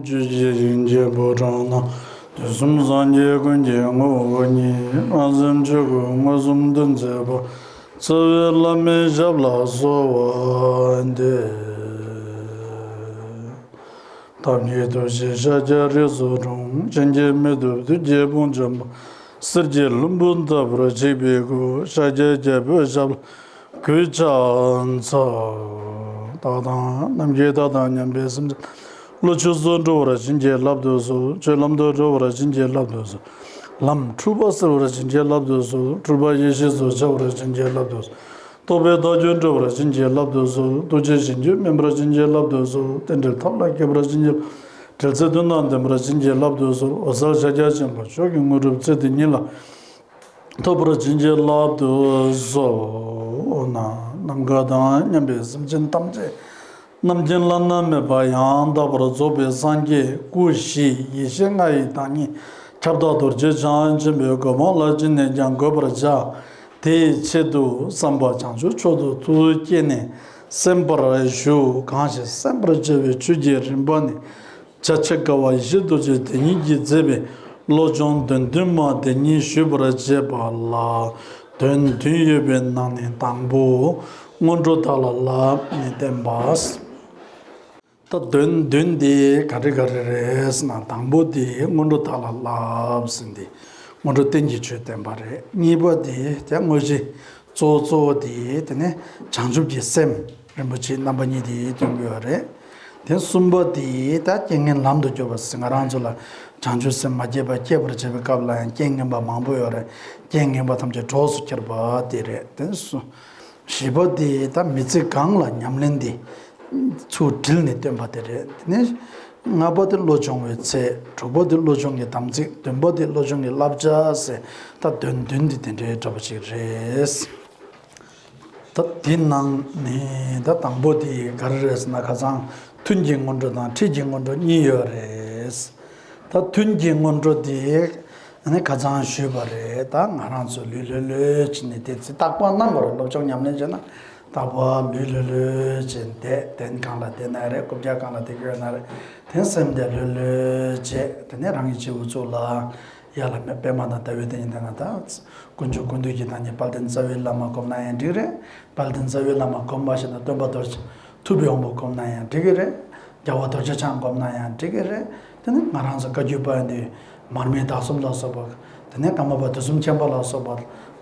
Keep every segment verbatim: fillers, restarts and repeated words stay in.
ཆོས་ཀྱི་དབྱིངས་ཀྱི་ཕོ་བྲང་ན། དུས་གསུམ་སངས་རྒྱས་ཀུན་གྱི་ངོ་བོ་ཉིད། སྔགས་སེམས་ཆོས་སྐུ་མངོན་སུམ་སྟོན་མཛད་པ། རྩ་བའི་བླ་མའི་ཞབས་ལ་གསོལ་བ་འདེབས། ཐབས་མཁས་ཐུགས་རྗེས་ཤཱཀྱ་རིགས་སུ་འཁྲུངས། གཤིན་རྗེ་མི་ཐུབ་བདུད་ཀྱི་དཔུང་འཇོམས་པ། གསེར་གྱི་ལྷུན་པོ་ལྟ་བུར་བརྗིད་པའི་སྐུ། ཤཱཀྱ་རྒྱལ་པོའི་ཞབས་ལ་གུས་ཕྱག་འཚལ། བདག་དང་ནམ་མཁའི་མཐའ་དང་མཉམ་པའི་སེམས་ཅན་བློ་ཆོས་སུ་འགྲོ་བར་བྱིན་གྱིས་བརླབ་ཏུ་གསོལ། ཆོས་ལམ་དུ་འགྲོ་བར་བྱིན་གྱིས་བརླབ་ཏུ་གསོལ། ལམ་འཁྲུལ་པ་སེལ་བར་བྱིན་གྱིས་བརླབ་ཏུ་གསོལ། འཁྲུལ་པ་ཡེ་ཤེས་སུ་འཆར་བར་བྱིན་གྱིས་བརླབ་ཏུ་གསོལ། རྟོགས་པའི་བདག་རྒྱུད་འགྲོ་བར་བྱིན་གྱིས་བརླབ་ཏུ་གསོལ། ཐུགས་རྗེ་གཞན་རྒྱུད་སྨིན་པར་བྱིན་གྱིས་བརླབ་ཏུ་གསོལ། རྟེན་འབྲེལ་ཐབས་ལ་མཁས་པར་བྱིན་གྱིས་བརླབ། འབྲེལ་ཚད་དོན་དང་ལྡན་པར་བྱིན་གྱིས་བརླབ་ཏུ་གསོལ། འོད་གསལ་ཤཱཀྱ་ཆེན་པོ་མཆོག་གི་དངོས་གྲུབ་ཚེ་འདི་ཉིད་ལ། ཐོབ་པར་བྱིན་གྱིས་བརླབ་ཏུ་གསོལ། ནམ་མཁའ་དང་མཉམ་པའི་སེམས་ཅན་ཐམས་ཅད་རྣམ་མཁྱེན་བླ་ན་མེད་པ་ཡང་དག་པར་རྫོགས་པའི་སངས་རྒྱས་སྐུ་བཞི་ཡེ་ཤེས་ལྔ་ཡི་བདག་ཉིད་ཁྱབ་བདག་རྡོ་རྗེ་འཆང་ཆེན་པོའི་གོ་འཕང་ལ་ཅི་ནས་ཀྱང་འགོད་པར་བྱ། དེའི་ཆེད་དུ་བསམ་པ་བྱང་ཆུབ་མཆོག་ཏུ་ཐུགས་བསྐྱེད་ནས་གསན་པར་ཞུ། གང་ཞིག་གསན་པར་བྱ་བའི་ཆོས་ཀྱི་རིམ་པ་ནི། རྒྱ་ཆེ་དགའ་བ་ཡེ་ཤེས་རྡོ་རྗེ་དེ་ཉིད་ཀྱིས་མཛད་པའི་བློ་སྦྱོང་དོན་བདུན་མ་དེ་ཉིད་ཞུས་པར་བྱེད་པ་ལ། དོན་བདུན་ཡོད་པའི་ནང་ནས་དང་པོ་སྔོན་འགྲོ་བདག་ལ་བསླབ་ནས་བསྟན་པ། ད་དོན་བདུན་དེ་ག་རེ་ག་རེ་རེད་ཟེར་ན། དང་པོ་དེ་སྔོན་འགྲོ་བདག་ལ་བསླབ་ཟེར་ཏེ་སྔོན་འགྲོ་རྟེན་གྱི་ཆོས་བསྟན་པ་རེད། གཉིས་པ་དེ་དེ་དངོས་གཞི་གཙོ་བོ་གཙོ་བོ་དེ་དེ་ནས་བྱང་ཆུབ་ཀྱི་སེམས་རིན་པོ་ཆེ་རྣམ་པ་གཉིས་དེ་སྟོན་གྱི་ཡོད་རེད། དེ་གསུམ་པ་དེ་ད་རྐྱེན་ངན་ལམ་དུ་སྐྱོར་བ་ཟེར། ང་རང་ཚོ་ལ་བྱང་ཆུབ་སེམས་མ་སྐྱེས་པ་སྐྱེད་པར་བྱེད་པའི་སྐབས་ལ་ཡང་རྐྱེན་ངན་པ་མང་པོ་ཡོད་རེད། རྐྱེན་ངན་པ་ཐམས་ཅད་གྲོགས་སུ་ཁྱེར་བ་དེ་རེད། དེ་གསུམ། བཞི་པ་དེ་ད་མི་ཚེ་གང་ལ་ཉམས་ལེན་དེ་ཚུར་དྲིལ་ནས་སྟོན་པ་དེ་རེད། དེ་ནས་ལྔ་པ་དེ་བློ་སྦྱོང་བའི་ཚད། དྲུག་པ་དེ་བློ་སྦྱོང་གི་དམ་ཚིག། བདུན་པ་དེ་བློ་སྦྱོང་གི་བསླབ་བྱ་ཟེར། ད་དོན་བདུན་དེ་དེ་འདྲའི་འདྲ་པོ་ཅིག་རེད། ད་དེ་ནང་ནས་ད་དང་པོ་དེ་ག་རེ་རེད་ཟེར་ན། ཁ་སང་ཐུན་གྱི་སྔོན་འགྲོ་དང་ཁྲིད་ཀྱི་སྔོན་འགྲོ་གཉིས་ཡོད་རེད། ད་ཐུན་གྱི་སྔོན་འགྲོ་དེ་ཨ་ནི་ཁ་སང་ཞུས་པ་རེད། ད་ང་རང་ཚོ་ལུས་ལྷོད་ལྷོད་བྱས་ནས་བསྡད་ཚེ་རྟག་པར་གནང་དགོས་རེད། སློབ་སྦྱོང་ཉམས་ལེན་བྱས་ན་རྟག་པར་ལུས་ལྷོད་ལྷོད་བྱས་བསྡད། གདན་གང་ལ་བསྡད་ན་རེད། རྐུབ་བཀྱག་གང་ལ་བསྡད་ཀྱི་ཡོད་ན་རེད། དེ་སེམས་བདེ་ལྷོད་ལྷོད་བྱས། དེ་ནས་རང་གི་སྤྱི་བོ་གཙུག་ལ། ཡར་ལ་མེ་པདྨ་དང་ཟླ་བའི་གདན་གྱི་སྟེང་ན་ད་དཀོན་མཆོག་ཀུན་འདུས་ཀྱི་བདག་ཉིད་དཔལ་ལྡན་རྩ་བའི་བླ་མ་བསྒོམ་ན་ཡང་འགྲིག་རེད། དཔལ་ལྡན་རྩ་བའི་བླ་མ་བསྒོམ་པ་ཞིག་ན་སྟོན་པ་རྡོ་རྗེ་ཐུབ་པའི་དབང་པོ་བསྒོམ་ན་ཡང་འགྲིག་གི་རེད། རྒྱལ་བ་རྡོ་རྗེ་འཆང་བསྒོམ་ན་ཡང་འགྲིག་གི་རེད། དེ་ནི་ང་རང་ཚོ་བཀའ་བརྒྱུད་པ་ཡིན་དུས་མར་མེ་དྭགས་གསུམ་ལ་སོགས་པ། དེ་ནས་ཀརྨ་པ་དུས་གསུམ་མཁྱེན་པ་ལ་སོགས་པ་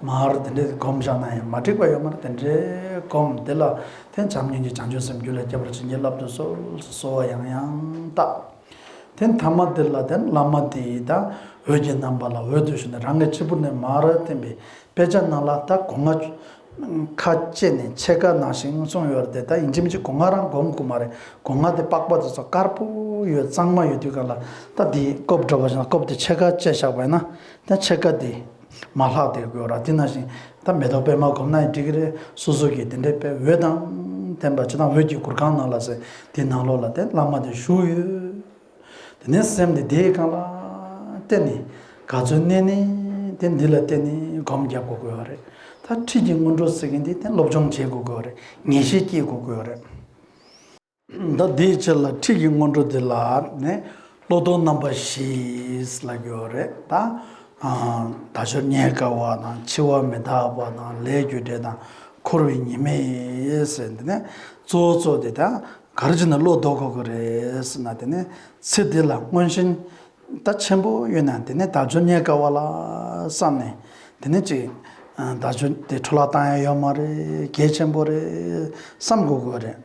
མར་དེ་འདྲས་བསྒོམ་བཞག་ན་ཡང་མ་འགྲིག་པ་ཡོད་མ་རེད། དེ་འདྲས་བསྒོམ། དེ་ལ་དེ་བྱམས་སྙིང་རྗེ་བྱང་ཆུབ་སེམས་རྒྱུད་ལ་སྐྱེ་བར་བྱིན་གྱིས་བརླབ་ཏུ་གསོལ། གསོལ་བ་ཡང་ཡང་བཏབ། དེ་མཐའ་མ་དེ་ལ་དེ་བླ་མ་དེ་ཡིས་ད་འོད་ཀྱི་རྣམ་པ་ལ་འོད་དུ་ཞུ་ནས་རང་གི་སྤྱི་བོ་ནས་མར་བསྟན་པའི་དཔེ་ཆ་ནང་ལ་ད་སྒོ་ང་ཁ་བཅད་ནས་ཕྱེད་ཀ་ནང་བཞིན་གསུངས་ཡོད་རེད་དེ། ད་ཡིན་གཅིག་མིན་གཅིག་སྒོ་ང་རང་སྒོམ་དགོས་མ་རེད། སྒོ་ང་དེ་པགས་པ་དེ་ཚོ་དཀར་པོ་ཡོད་གཙང་མ་ཡོད་དུས་ག་ལ། ད་དེ་ཀོབ་འདྲ་བ་ཞིག་ན་ཀོབ་དེ་ཕྱེད་ཀ་བཅད་བཞག་པ་ཡིན་ན་ད་ཕྱེད་ཀ་དེ་མ་ལྷག་བསྡད་དགོས་ར། དེ་ནང་བཞིན་ད་མེ་ཏོག་པད་མ་སྒོམ་ན་ཡང་འགྲིག་གི་རེད། སོ་སོ་གི་དེ་འདྲའི་དཔེ་འོད་དང་ལྡན་པ་ཅིག་དང་འོད་ཀྱི་གུར་ཁང་ནང་ལ་ཟེར་དེ་ནང་ལོགས་ལ་དེ་བླ་མ་དེ་བཞུགས་ཡོད། དེ་ནས་སེམས་དེ་དེའི་སྒང་ལ་བརྟེན་ནས་ག་ཚོད་གནས་ནས་དེ་འདི་ལ་བརྟེན་ནས་སྒོམ་རྒྱབ་དགོས་དགོས་པ་རེད། ད་ཁྲིད་ཀྱི་སྔོན་འགྲོ་ཟེར་མཁན་དེ་དེ་སློབ་སྦྱོང་བྱེད་དགོས་དགོས་པ་རེད། ངེས་ཤེས་སྐྱེ་དགོས་དགོས་པ་རེད། ད་དེའི་ཕྱིར་ལ་ཁྲིད་ཀྱི་སྔོན་འགྲོ་དེ་ལ་ནི་བློ་ལྡོག་རྣམ་པ་བཞི་ལབ་ཀྱི་ཡོད་རེད། ད་དལ་འབྱོར་རྙེད་དཀའ་བ་དང་། འཆི་བ་མི་རྟག་པ་དང་། ལས་རྒྱུ་འབྲས་དང་། འཁོར་བའི་ཉེས་དམིགས་ཟེར་འདི་ནས་གཙོ་བོ་གཙོ་དེ་ད་ག་རེ་བྱས་ན་བློ་ལྡོག་དགོས་ཀྱི་རེད་ཟེར་ན། དེ་ནས་ཚེ་འདི་ལ་མངོན་ཞེན་ད་ཆེན་པོ་ཡོད་ན་དེ་ནས་དལ་འབྱོར་རྙེད་དཀའ་བ་ལ་བསམ་ནས་དེ་ནས་ཅིག་དལ་འབྱོར་དེ་འཕྲོ་བརླག་བཏང་ཡ་ཡོད་མ་རེད། གལ་ཆེན་པོ་རེད་བསམ་དགོས་ཀྱི་རེད།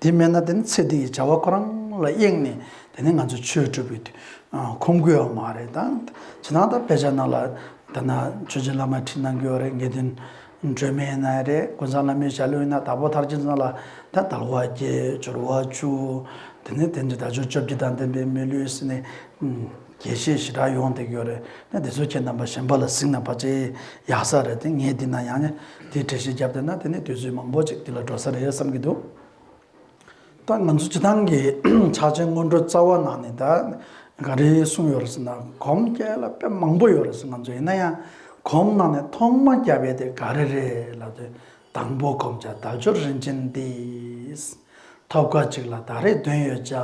དེ་མེད་ན་དེ་ནི་ཚེ་འདི་ཡི་བྱ་བ་ཁོ་རང་ལ་གཡེང་ནས་དེ་ནི་ང་ཚོ་ཆོས་སྒྲུབ་པའི་དུས་ཁོམ་གྱི་ཡོད་མ་རེད། ད་ཇི་ལྟར་ད་དཔེ་ཆ་ནང་ལ་ད་ན་ཆོས་རྗེ་བླ་མ་ཁྲིད་གནང་གི་ཡོད་རེད། དགེ་འདུན་སྒྲོལ་མ་ཡིན་ན་རེད། ཀུན་བཟང་བླ་མའི་ཞལ་ལུང་ཡིན་ན། དྭགས་པོ་མཐར་ཕྱིན་ནང་ལ་ད་དལ་བ་བརྒྱད། འབྱོར་བ་བཅུ། དེ་ནི་དེ་འདྲ་དལ་འབྱོར་བཅོ་བརྒྱད་དང་ལྡན་པའི་མི་ལུས་ཟེར་ནས་རྒྱས་བཤད་ཞེ་དྲག་ཡོང་བསྡད་ཀྱི་ཡོད་རེད། ད་དེ་ཚོ་ཁྱེད་རྣམ་པ་གཞན་པ་ལ་གཟིགས་ན་ཕལ་ཆེར་ཡག་ས་རེད། དེ་ངས་འདི་ན་ཡང་དེ་འགྲེལ་བཤད་བརྒྱབ་བསྡད་ན་དེ་ནི་དུས་ཚོད་མང་པོ་ཅིག་འདི་ལ་འགྲོ་ས་རེད་བསམ་གྱི་འདུག་ད་ང་ཚོ་སྤྱིར་བཏང་གི་ཕྱག་ཆེན་སྔོན་འགྲོ་རྩ་བ་ནང་ནས་ད་ག་རེ་གསུངས་ཡོད་རེད་ཟེར་ན། སྒོམ་རྒྱག་ཡ་ལ་དཔེ་མང་པོ་ཡོད་རེད་ཟེར། ང་ཚོ་ཡིན་ན་ཡང་སྒོམ་ནང་ནས་ཐོག་མ་རྒྱབ་ཡ་དེ་ག་རེ་རེད་ལབ་དུས། དང་པོ་སྒོམ་བྱ་དལ་འབྱོར་རིན་ཆེན་འདི། ཐོབ་དཀའ་གཅིག་ལ་ད་རེས་དོན་ཡོད་ཅག་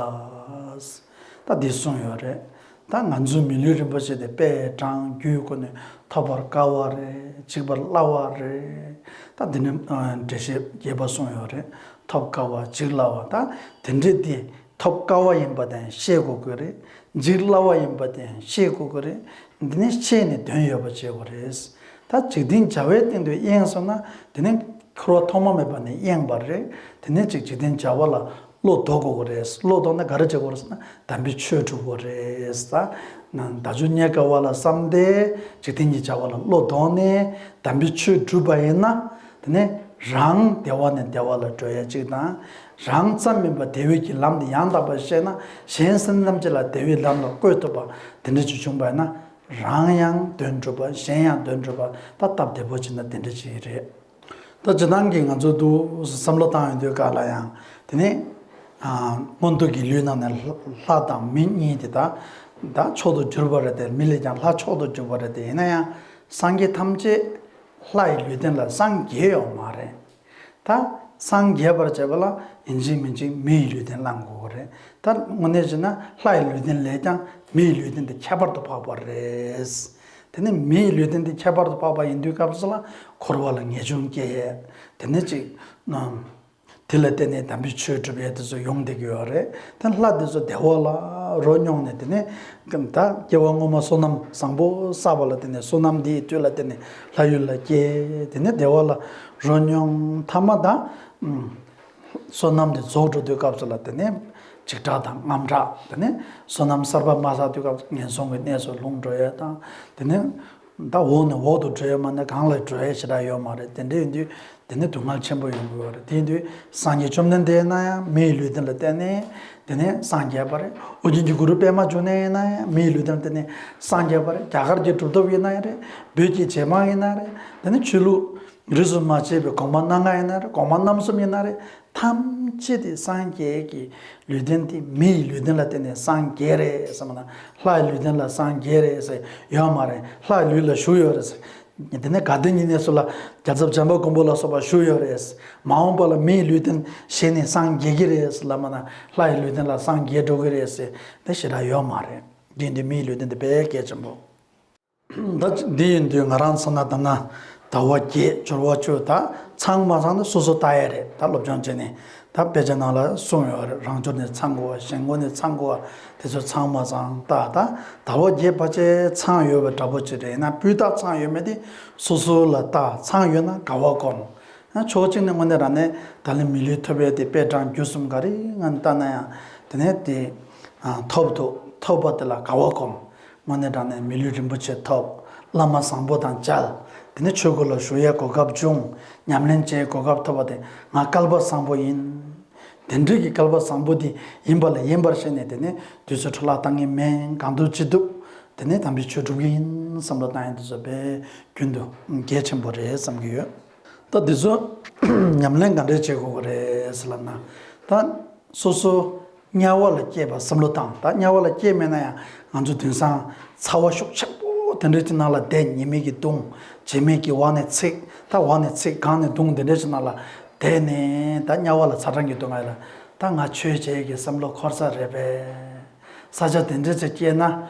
ད་འདི་གསུངས་ཡོད་རེད། ད་ང་ཚོའི་མི་ལུས་རིན་པོ་ཆེ་དེ་དཔེ་གྲངས་རྒྱུད་ཁོ་ནས་ཐོབ་པར་དཀའ་བ་རེད། འཇིག་པར་སླ་བ་རེད། ད་འདི་ནི་འགྲེལ་བཤད་རྒྱས་པ་གསུངས་ཡོད་རེད། ཐོབ་དཀའ་བ་འཇིག་སླ་བ། ད་དེ་འདྲའི་དེ་ཐོབ་དཀའ་བ་ཡིན་པ་དེ་ཤེས་དགོས་ཀྱི་རེད། འཇིག་སླ་བ་ཡིན་པ་དེ་ཤེས་དགོས་ཀྱི་རེད། འདི་ནི་ཤེས་ནས་དོན་ཡོད་པ་བྱེད་དགོས་རེད། ད་འཇིག་རྟེན་བྱ་བའི་སྟེང་དུ་གཡེངས་སོང་ན་དེ་ནི་འཁོར་བ་ཐོག་མ་མེད་པ་ནས་གཡེངས་པ་རེད། དེ་ནི་ཅིག་འཇིག་རྟེན་བྱ་བ་ལ་བློ་ལྡོག་དགོས་ཀྱི་རེད། བློ་ལྡོག་ན་ག་རེ་བྱེད་དགོས་རེད་ཟེར་ན་དམ་པའི་ཆོས་སྒྲུབ་དགོས་རེད། ད་ན་ད་ཆུ་རྙེད་དཀའ་བ་ལ་བསམ་སྟེ་འཇིག་རྟེན་གྱི་བྱ་བ་ལ་བློ་ལྡོག་ནས་དམ་པའི་ཆོས་སྒྲུབ་པ་ཡིན་ན་དེ་ནི་རང་བདེ་བ་ནས་བདེ་བ་ལ་འགྲོ་ཡ་གཅིག་དང་། རང་ཙམ་མིན་པ་བདེ་བའི་གི་ལམ་དེ་ཡང་དག་པར་ཤེས་ན་གཞན་སེམས་ཐམས་ཅད་ལ་བདེ་བའི་ལམ་ལ་བཀོད་ཐུབ་པ་དེ་འདྲ་ཅིག་བྱུང་བ་ཡིན་ན་རང་ཡང་དོན་འགྲུབ་པ་གཞན་ཡང་དོན་འགྲུབ་པ་ད་སྟབས་བདེ་པོ་བྱེད་ན་དེ་འདྲ་ཅིག་རེད། ད་སྤྱིར་བཏང་གི་ང་ཚོ་འདུག་བསམ་བློ་བཏང་ཡོང་དུས་སྐབས་ལ་ཡང་དེ་ནི་ཨ་མངོན་མཐོ་གི་ལུས་ནང་ནས་ལྷ་ལྷ་དང་མི་གཉིས་དེ་ད་ད་མཆོག་ཏུ་གྱུར་པ་རེད་དེ། མི་ལས་ཀྱང་ལྷ་མཆོག་ཏུ་གྱུར་པ་རེད་དེ། ཡིན་ན་ཡང་སངས་རྒྱས་ཐམས་ཅད་ལྷ་ཡི་ལུས་རྟེན་ལ་སངས་རྒྱས་ཡོད་མ་རེད། ད་སངས་རྒྱས་པར་བྱེད་པ་ལ་ཡིན་གཅིག་མིན་གཅིག་མི་ཡི་ལུས་རྟེན་བླང་དགོས་པ་རེད། ད་དངོས་གནས་བྱས་ན་ལྷ་ཡི་ལུས་རྟེན་ལས་ཀྱང་མི་ཡི་ལུས་རྟེན་དེ་ཁྱད་པར་དུ་འཕགས་པ་རེད། དེ་ནས་མི་ཡི་ལུས་རྟེན་དེ་ཁྱད་པར་དུ་འཕགས་པ་ཡིན་དུས་སྐབས་སུ་ལ་འཁོར་བ་ལ་ངེས་འབྱུང་སྐྱེ་ཡས། དེ་ནས་ཅིག་ནམ་དེ་ལ་བརྟེན་ནས་དམ་པའི་ཆོས་སྒྲུབ་ཡས་དེ་ཚོ་ཡོང་བསྡད་ཀྱི་ཡོད་རེད། དེ་ལྷ་དེ་ཚོ་བདེ་བ་ལ་རོ་མྱོང་ནས་དེ་ནས་ད་སྐྱེ་བ་སྔོན་མ་བསོད་ནམས་བཟང་པོ་བསགས་པ་ལ་བརྟེན་ནས་བསོད་ནམས་དེའི་མཐུ་ལ་བརྟེན་ནས་ལྷ་ཡུལ་ལ་སྐྱེས། དེ་ནས་བདེ་བ་ལ་རོ་མྱོང་། ཐ་མ་ད་བསོད་ནམས་དེ་རྫོགས་འགྲོ་དུས་སྐབས་སུ་ལ་དེ་ནས་འཇིགས་སྐྲག་དང་དངངས་སྐྲག་དེ་ནས་བསོད་ནམས་གསར་པ་མ་བསགས་དུས་སྐབས་སུ་ངན་སོང་གི་གནས་སུ་ལྷུང་འགྲོ་ཡས་དང་། དེ་ནས་ད་འོག་ནས་འོག་ཏུ་འགྲོ་ཡས་མ་ནས་གང་ལ་འགྲོ་ཡས་ཞེ་དྲག་ཡོད་མ་རེད། དེ་འདྲ་ཡིན་དུས་དེ་ནས་སྡུག་བསྔལ་ཆེན་པོ་ཡོང་གི་ཡོད་རེད། དེ་ཡིན་དུས་སངས་རྒྱས་བཅོམ་ལྡན་འདས་ན་ཡང་མི་ཡི་ལུས་རྟེན་ལ་བརྟེན་ནས་དེ་ནས་སངས་རྒྱས་པ་རེད། ཨོ་རྒྱན་གྱི་གུ་རུ་པདྨ་འབྱུང་གནས་ཡིན་ན་ཡང་མི་ཡི་ལུས་རྟེན་ལ་བརྟེན་ནས་སངས་རྒྱས་པ་རེད། རྒྱ་གར་གྱི་གྲུབ་ཐོབ་ཡིན་ན་ཡང་རེད། བོད་ཀྱི་རྗེ་འབངས་ཡིན་ན་རེད། དེ་ནས་ཆོས་ལུགས་རིས་སུ་མ་ཆད་པའི་གོང་མ་སྣ་ལྔ་ཡིན་ན་རེད། གོང་མ་རྣམ་གསུམ་ཡིན་ན་རེད། ཐམས་ཅད་དེ་སངས་རྒྱས་ཀྱི་ལུས་རྟེན་དེ་མི་ཡི་ལུས་རྟེན་ལ་བརྟེན་ནས་སངས་རྒྱས་རེད་ཟེར་མ་ན། ལྷ་ཡི་ལུས་རྟེན་ལ་སངས་རྒྱས་རེད་ཟེར་ཡོད་མ་རེད། ལྷ་ཡི་ལུས་ལ་བཞུགས་ཡོད་རེད་ཟེར། དེ་ནས་དགའ་ལྡན་གྱི་གནས་སུ་ལ་རྒྱལ་ཚབ་བྱམས་པ་མགོན་པོ་ལ་སོགས་པ་བཞུགས་ཡོད་རེད་ཟེར། མ་འོངས་པ་ལ་མི་ཡི་ལུས་རྟེན་བཞེས་ནས་སངས་རྒྱས་ཀྱི་རེད་ཟེར་ལབ་མ་ན། ལྷ་ཡི་ལུས་རྟེན་ལ་སངས་རྒྱས་འགྲོ་གི་རེད་ཟེར་དེ་ཞེ་དྲག་ཡོད་མ་རེད། དེ་འདི་མི་ཡི་ལུས་རྟེན་དེ་དཔེ་གལ་ཆེན་པོ། ད་འདི་ཡིན་དུས་ང་རང་ཚོ་ན་ད་ན་ཟླ་བ་བརྒྱད་འབྱོར་བ་བཅུ་ད་ཚང་མ་ཚང་ན་སོ་སོ་ལྟ་ཡ་རེད། ད་སློབ་སྦྱོང་བྱས་ནས་ད་དཔེ་ཆ་ནང་ལ་གསུངས་ཡོད་རེད། རང་འབྱོར་ནས་ཚང་དགོས་པ། གཞན་ངོ་ནས་ཚང་དགོས་པ། དེ་ཚོ་ཚང་མ་ཚང་ད་ད་ཟླ་བ་བརྒྱད་ཕལ་ཆེར་ཚང་ཡོད་པའི་འདྲ་པོ་ཅིག་རེད། ཡིན་ན་སྤུས་དག་ཚང་ཡོད་མེད་དེ་སོ་སོ་ལ་ལྟ། ཚང་ཡོད་ན་དགའ་བ་སྒོམ། ཕྱོགས་གཅིག་ནས་དངོས་གནས་རང་ནས་ད་ལན་མི་ལུས་ཐོབ་ཡས་དེ་དཔེ་གྲངས་རྒྱུ་གསུམ་ག་རེ་ང་ནས་ལྟ་ན་ཡང་དེ་ནས་དེ་ཐོབ་ཏུ་ཐོབ་པ་དེ་ལ་དགའ་བ་སྒོམ། དངོས་གནས་དྲང་གནས་མི་ལུས་རིན་པོ་ཆེ་ཐོབ། བླ་མ་བཟང་པོ་དང་མཇལ། དེ་ནས་ཆོས་སྒོ་ལ་ཞུགས་ཡས་གོ་སྐབས་བྱུང་། ཉམས་ལེན་བྱེད་གོ་སྐབས་ཐོབ་པ་དེ་ང་སྐལ་པ་བཟང་པོ་ཡིན། དེ་འདྲའི་གི་སྐལ་པ་བཟང་པོ་དེ་ཡིན་པ་ལ་ཡིན་པར་ཤེས་ནས་དེ་ནས་དུས་ཚོད་འཕྲོ་བརླག་བཏང་གི་མིན། གང་ཐུབ་ཅི་ཐུབ་དེ་ནས་དམ་པའི་ཆོས་སྒྲུབ་ཀྱི་ཡིན་བསམ་བློ་བཏང་ཡས་དེ་ཚོ་དཔེ་རྒྱུན་དུ་གལ་ཆེན་པོ་རེད་བསམ་གྱི་ཡོད། ད་འདི་ཚོ་ཉམས་ལེན་ག་འདྲས་བྱེད་དགོས་ཀྱི་རེད་ཟེར་ལབ་ན། ད་སོ་སོ་དམྱལ་བ་ལ་སྐྱེས་པ་བསམ་བློ་བཏང་། ད་དམྱལ་བ་ལ་སྐྱེས་མེད་ན་ཡང་ང་ཚོ་དེང་སང་ཚ་བ་ཤུགས་ཆེན་པོ་དེ་འདྲས་ཀྱི་ནང་ལ་བསྡད། ཉི་མ་གིས་གདུང་། བྱེ་མ་གིས་འོག་ནས་འཚིག་ད་འོག་ནས་འཚིག་སྒང་ནས་གདུང་། དེ་འདྲས་ཀྱི་ནང་ལ་བསྡད་ནས་ད་དམྱལ་བ་ལ་ཚ་གྲང་གི་སྡུག་བསྔལ་ལ་ད་ང་ཆོས་བྱེད་ཀྱི་བསམ་བློ་འཁོར་ས་རེད་པས། ས་ཆ་དེ་འདྲས་ཅིག་སྐྱེས་ན་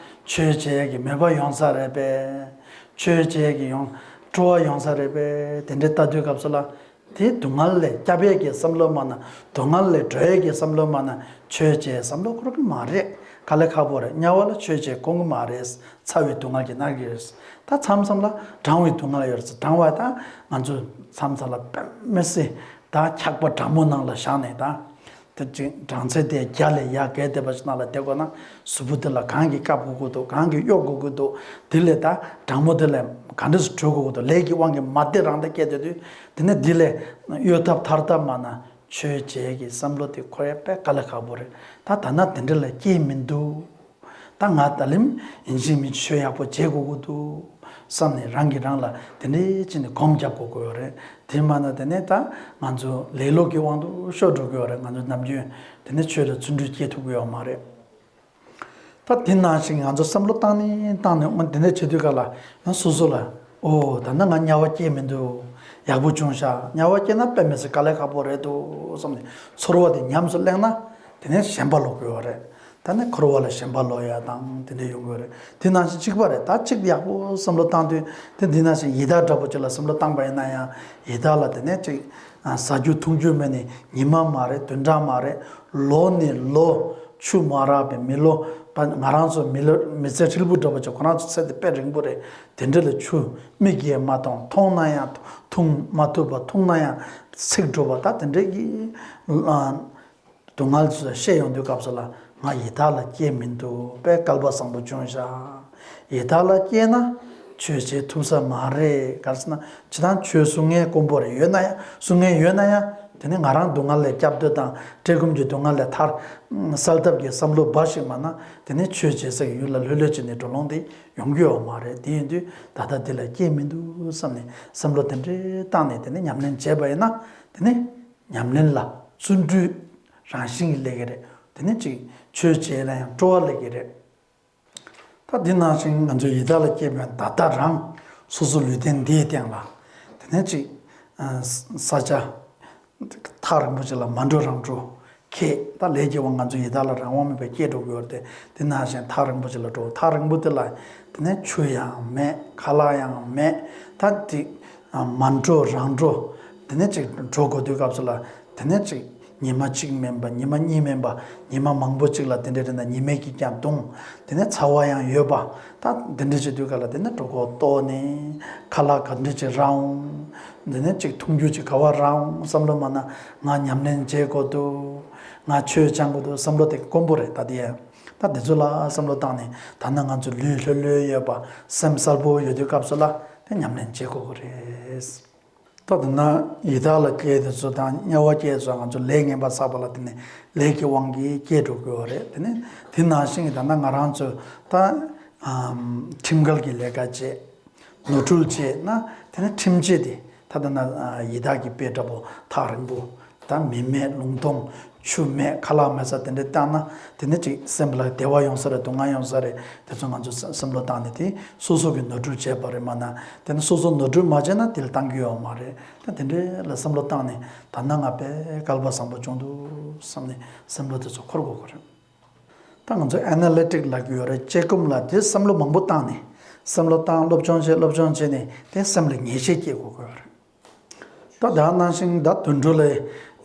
ཆོས་བྱེད་ཀྱི་མོས་པ་ཡོང་ས་རེད་པས། ཆོས་བྱེད་ཀྱི་ཡོང་སྤྲོ་བ་ཡོང་ས་རེད་པས། དེ་འདྲས་ལྟ་དུས་སྐབས་སུ་ལ། དེ་སྡུག་བསྔལ་ལས་སྐྱབས་ཡས་ཀྱི་བསམ་བློ་མ་ན། སྡུག་བསྔལ་ལས་སྒྲོལ་ཡས་ཀྱི་བསམ་བློ་མ་ན་ཆོས་བྱེད་བསམ་བློ་འཁོར་གི་མ་རེད། དཀའ་ལས་ཁག་པོ་རེད། དམྱལ་བ་ལ་ཆོས་བྱེད་ཁོམ་གི་མ་རེད། ཚ་བའི་སྡུག་བསྔལ་གྱིས་མནར་གྱི་རེད། ད་མཚམས་མཚམས་ལ་གྲང་བའི་སྡུག་བསྔལ་ཡོད་རེད། གྲང་བ་ད་ང་ཚོ་མཚམས་མཚམས་ལ་དཔེ་མི་སྲིད་ད་འཁྱག་པ་གྲང་མོ་ནང་ལ་བཞག་ནས་ད། དེ་ཅིག་གྲང་ཚད་དེ་བརྒྱ་ལས་ཡར་བརྒལ་བསྡད་པ་ཞིག་ནང་ལ་བསྡད་དགོས་ན་གཟུགས་པོ་དེ་ལ་གང་གིས་བཀབ་དགོས་ཀྱི་འདུག་གང་གིས་གཡོག་དགོས་ཀྱི་འདུག་དེ་ལས་ད་གྲང་མོ་དེ་ལས་ག་འདྲས་སུ་གྲོལ་དགོས་ཀྱི་འདུག་ལས་ཀྱི་དབང་གིས་མ་བདེ་རང་བདེ་སྐྱེས་བསྡད་དུས། དེ་ནས་འདི་ལས་གཡོལ་ཐབས་ཐར་ཐབས་མ་ན་ཆོས་བྱེད་ཀྱི་བསམ་བློ་དེ་འཁོར་ཡ་དཔེ་དཀའ་ལས་ཁག་པོ་རེད། ད་ད་ན་དེ་འདྲ་ལ་སྐྱེས་མི་འདུག་ད་ང་ད་ལན་ཡིན་གཅིག་མིན་གཅིག་ཆོས་ཡག་པོ་བྱེད་དགོས་ཀྱི་འདུག་བསམ་ནས་རང་གིས་རང་ལ་དེ་འདྲའི་ཅིག་ནས་སྒོམ་རྒྱབ་དགོས་ཀྱི་ཡོད་རེད། དེ་མ་ན་དེ་ནས་ད་ང་ཚོ་ལེ་ལོ་གི་དབང་དུ་ཤོར་འགྲོ་གི་ཡོད་རེད། ང་ཚོ་ནམ་རྒྱུན་དེ་ནས་ཆོས་ལ་བརྩོན་འགྲུས་སྐྱེ་ཐུབ་ཀྱི་ཡོད་མ་རེད། ད་དེ་ནང་བཞིན་ང་ཚོ་བསམ་བློ་བཏང་ནས་བཏང་ནས་འོ་དེ་འདྲ་བྱེད་དུས་ག་ལ་ཡང་སོ་སོ་ལ་ཨོ་ད་ནི་ང་དམྱལ་བ་སྐྱེས་མི་འདུག་ཡག་པོ་བྱུང་ཤག་དམྱལ་བ་སྐྱེས་ན་དཔེ་མི་སྲིད་དཀའ་ལས་ཁག་པོ་རེད་འདུག་བསམ་ནས་ཚོར་བ་དེ་ཉམས་སུ་བླངས་ན་དེ་ནས་ཞེན་པ་ལོག་གི་ཡོད་རེད། ད་ནི་འཁོར་བ་ལ་ཞེན་པ་ལོག་ཡ་དང་དེ་འདྲ་ཡོང་གི་རེད། དེ་ནང་བཞིན་གཅིག་པ་རེད། ད་གཅིག་ཡག་པོ་བསམ་བློ་བཏང་དུས་དེ་འདི་ནང་བཞིན་ཡི་དྭགས་འདྲ་པོ་ཅིག་ལ་བསམ་བློ་བཏང་པ་ཡིན་ན་ཡང་ཡི་དྭགས་ལ་དེ་ནས་གཅིག་ཟ་རྒྱུ་འཐུང་རྒྱུ་མེད་ནས་ཉི་མ་མ་རེད། བདུན་ཕྲག་མ་རེད། ལོ་ནས་ལོ། ཆུ་མ་རག་པའི་མི་ལོ། ད་ང་རང་ཚོ་མི་ལོ་མི་ཚེ་ཧྲིལ་པོ་འདྲ་པོ་ཅིག་ཁོ་རང་ཚོ་ཚེ་དེ་དཔེ་རིང་པོ་རེད། དེ་འདྲ་ལ་ཆུ་མིག་གིས་མ་མཐོང་། མཐོང་ན་ཡང་འཐུང་མ་ཐུབ་པ། འཐུང་ན་ཡང་ཚིག་འགྲོ་བ། ད་དེ་འདྲ་གི་སྡུག་བསྔལ་ཚོ་བཤད་ཡོང་དུས་སྐབས་སུ་ལ་ང་ཡི་དྭགས་ལ་སྐྱེས་མི་འདུག་དཔེ་སྐལ་པ་བཟང་པོ་བྱུང་ཤག་ཡི་དྭགས་ལ་སྐྱེས་ན་ཆོས་བྱེད་ཐུབ་ས་མ་རེད། ག་རེ་ཟེར་ན་ཇི་ལྟར་ཆོས་གསུང་མཁན་དཀོན་པོ་རེད། ཡོད་ན་ཡང་གསུང་མཁན་ཡོད་ན་ཡང་དེ་ནི་ང་རང་སྡུག་བསྔལ་ལས་བསྐྱབ་འདོད་དང་བཀྲེས་སྐོམ་གྱི་སྡུག་བསྔལ་ལས་ཐར་སེལ་ཐབས་ཀྱི་བསམ་བློ་འབའ་ཞིག་མ་གནང་དེ་ནི་ཆོས་བྱེད་ས་ཀྱི་ཡུལ་ལ་ལྷོད་ལྷོད་བྱས་ནས་འགྲོ་ལོང་དེ་ཡོང་གི་ཡོད་མ་རེད། དེ་ཡིན་དུས་ད་ལྟ་འདི་ལ་སྐྱེས་མི་འདུག་བསམ་ནས་བསམ་བློ་དེ་འདྲའི་བཏང་ནས་དེ་ནི་ཉམས་ལེན་བྱས་པ་ཡིན་ན་དེ་ནི། ཉམས་ལེན་ལ་བརྩོན་འགྲུས་རང་བཞིན་གྱིས་སླེབས་ཀྱི་རེད། དེ་ནས་ཅིག་ཆོས་བྱེད་ལ་ཡང་སྤྲོ་བ་སླེབས་ཀྱི་རེད། ད་འདི་ནང་བཞིན་ང་ཚོ་ཡི་དྭགས་ལ་སྐྱེས་པའི་ད་ལྟ་རང་སོ་སོ་ལུས་རྟེན་འདིའི་སྟེང་ལ་དེ་ནས་ཅིག་ས་ཆ་ཐག་རིང་པོ་ཅིག་ལ་མ་འགྲོ་རང་འགྲོ་ཁེ། ད་ལས་ཀྱི་དབང་ང་ཚོ་ཡི་དྭགས་ལ་རང་དབང་མེད་པའི་སྐྱེས་འགྲོ་དགོས་པ་རེད་དེ། དེ་ནང་བཞིན་ཐག་རིང་པོ་ཅིག་ལ་འགྲོ། ཐག་རིང་པོ་དེ་ལ་དེ་ནས་ཆུ་ཡང་མེད། ཁ་ལག་ཡང་མེད། ད་དེ་མ་འགྲོ་རང་འགྲོ། དེ་ནས་ཅིག་འགྲོ་དགོས་དུས་སྐབས་སུ་ལ་དེ་ནས་ཅིག་ཉི་མ་གཅིག་མིན་པ། ཉི་མ་གཉིས་མིན་པ། ཉི་མ་མང་པོ་ཅིག་ལ་དེ་འདྲ་རེད་ན་ཉི་མས་ཀྱིས་ཀྱང་གདུང་། དེ་ནས་ཚ་བ་ཡང་ཡོད་པ། ད་དེ་འདྲ་བྱེད་དུས་ག་ལ་དེ་ནས་གྲོད་ཁོག་ལྟོགས་ནས་ཁ་ལག་ག་འདྲ་ཅིག་རག་འོང་། དེ་ནས་ཅིག་འཐུང་རྒྱུ་ཅིག་ག་བ་རག་འོང་བསམ་བློ་མ་ན་ང་ཉམས་ལེན་བྱེད་དགོས་འདུག་ང་ཆོས་སྦྱང་དགོས་འདུག་བསམ་བློ་དེ་དཀོན་པོ་རེད། ད་དེ་ད་དེ་ཚོ་ལ་བསམ་བློ་བཏང་ནས་ད་ནང་ང་ཚོ་ལུས་ལྷོད་ལྷོད་ཡོད་པ་སེམས་གསལ་པོ་ཡོད་དུས་སྐབས་སུ་ལ་དེ་ཉམས་ལེན་བྱེད་དགོས་ཀྱི་རེད། ད་དེ་ན་ཡི་དྭགས་ལ་སྐྱེས་དེ་ཚོ་དང་དམྱལ་བ་སྐྱེས་ཚོ་ང་ཚོ་ལས་ངན་པ་བསགས་པ་ལ་དེ་ནས་ལས་ཀྱི་དབང་གིས་སྐྱེས་འགྲོ་དགོས་པ་རེད། དེ་ནས་དེ་ནང་བཞིན་གྱི་ད་ན་ང་རང་ཚོ་ད་ཁྲིམས་འགལ་གྱི་ལས་ཀ་བྱེད། ནོར་འཁྲུལ་བྱས་ན་དེ་ནི་ཁྲིམས་བཅད་དེ་ད་ལྟ་ན་ཡི་དྭགས་ཀྱི་དཔེ་འདྲ་པོ་ཐག་རིང་པོ་ད་མི་མེད་ལུང་སྟོང་ཆུ་མེད་ཁ་ལག་མེད་ས་དེ་འདྲ་བཏང་ན་དེ་ནི་ཅིག་སེམས་ལ་བདེ་བ་ཡོང་ས་རེད། སྡུག་བསྔལ་ཡོང་ས་རེད། དེ་ཚོ་ང་ཚོ་བསམ་བློ་བཏང་ནས་དེ་སོ་སོ་གི་ནོར་འཁྲུལ་བྱས་པ་རེད་མ་ན་དེ་ནི་སོ་སོ་ནོར་འཁྲུལ་མ་བྱས་ན་དེ་ལ་བཏང་གི་ཡོད་མ་རེད། ད་དེ་འདྲ་ལ་བསམ་བློ་བཏང་ནས་ད་ན་ང་དཔེ་སྐལ་པ་བཟང་པོ་བྱུང་འདུག་བསམ་ནས་བསམ་བློ་དེ་ཚོ་འཁོར་དགོས་ཀྱི་རེད། ད་ང་ཚོ་ཨེ་ན་ལི་ཊིག་ལབ་ཀྱི་ཡོད་རེད། དཔྱད་སྒོམ་ལ་དེ་བསམ་བློ་མང་པོ་བཏང་ནས་བསམ་བློ་བཏང་སློབ་སྦྱོང་བྱས་སློབ་སྦྱོང་བྱས་ནས་དེ་སེམས་ལ་ངེས་ཤེས་སྐྱེ་དགོས་ཀྱི་ཡོད་རེད། ད་དེ་ནང་བཞིན་ད་དུད་འགྲོ་ལ་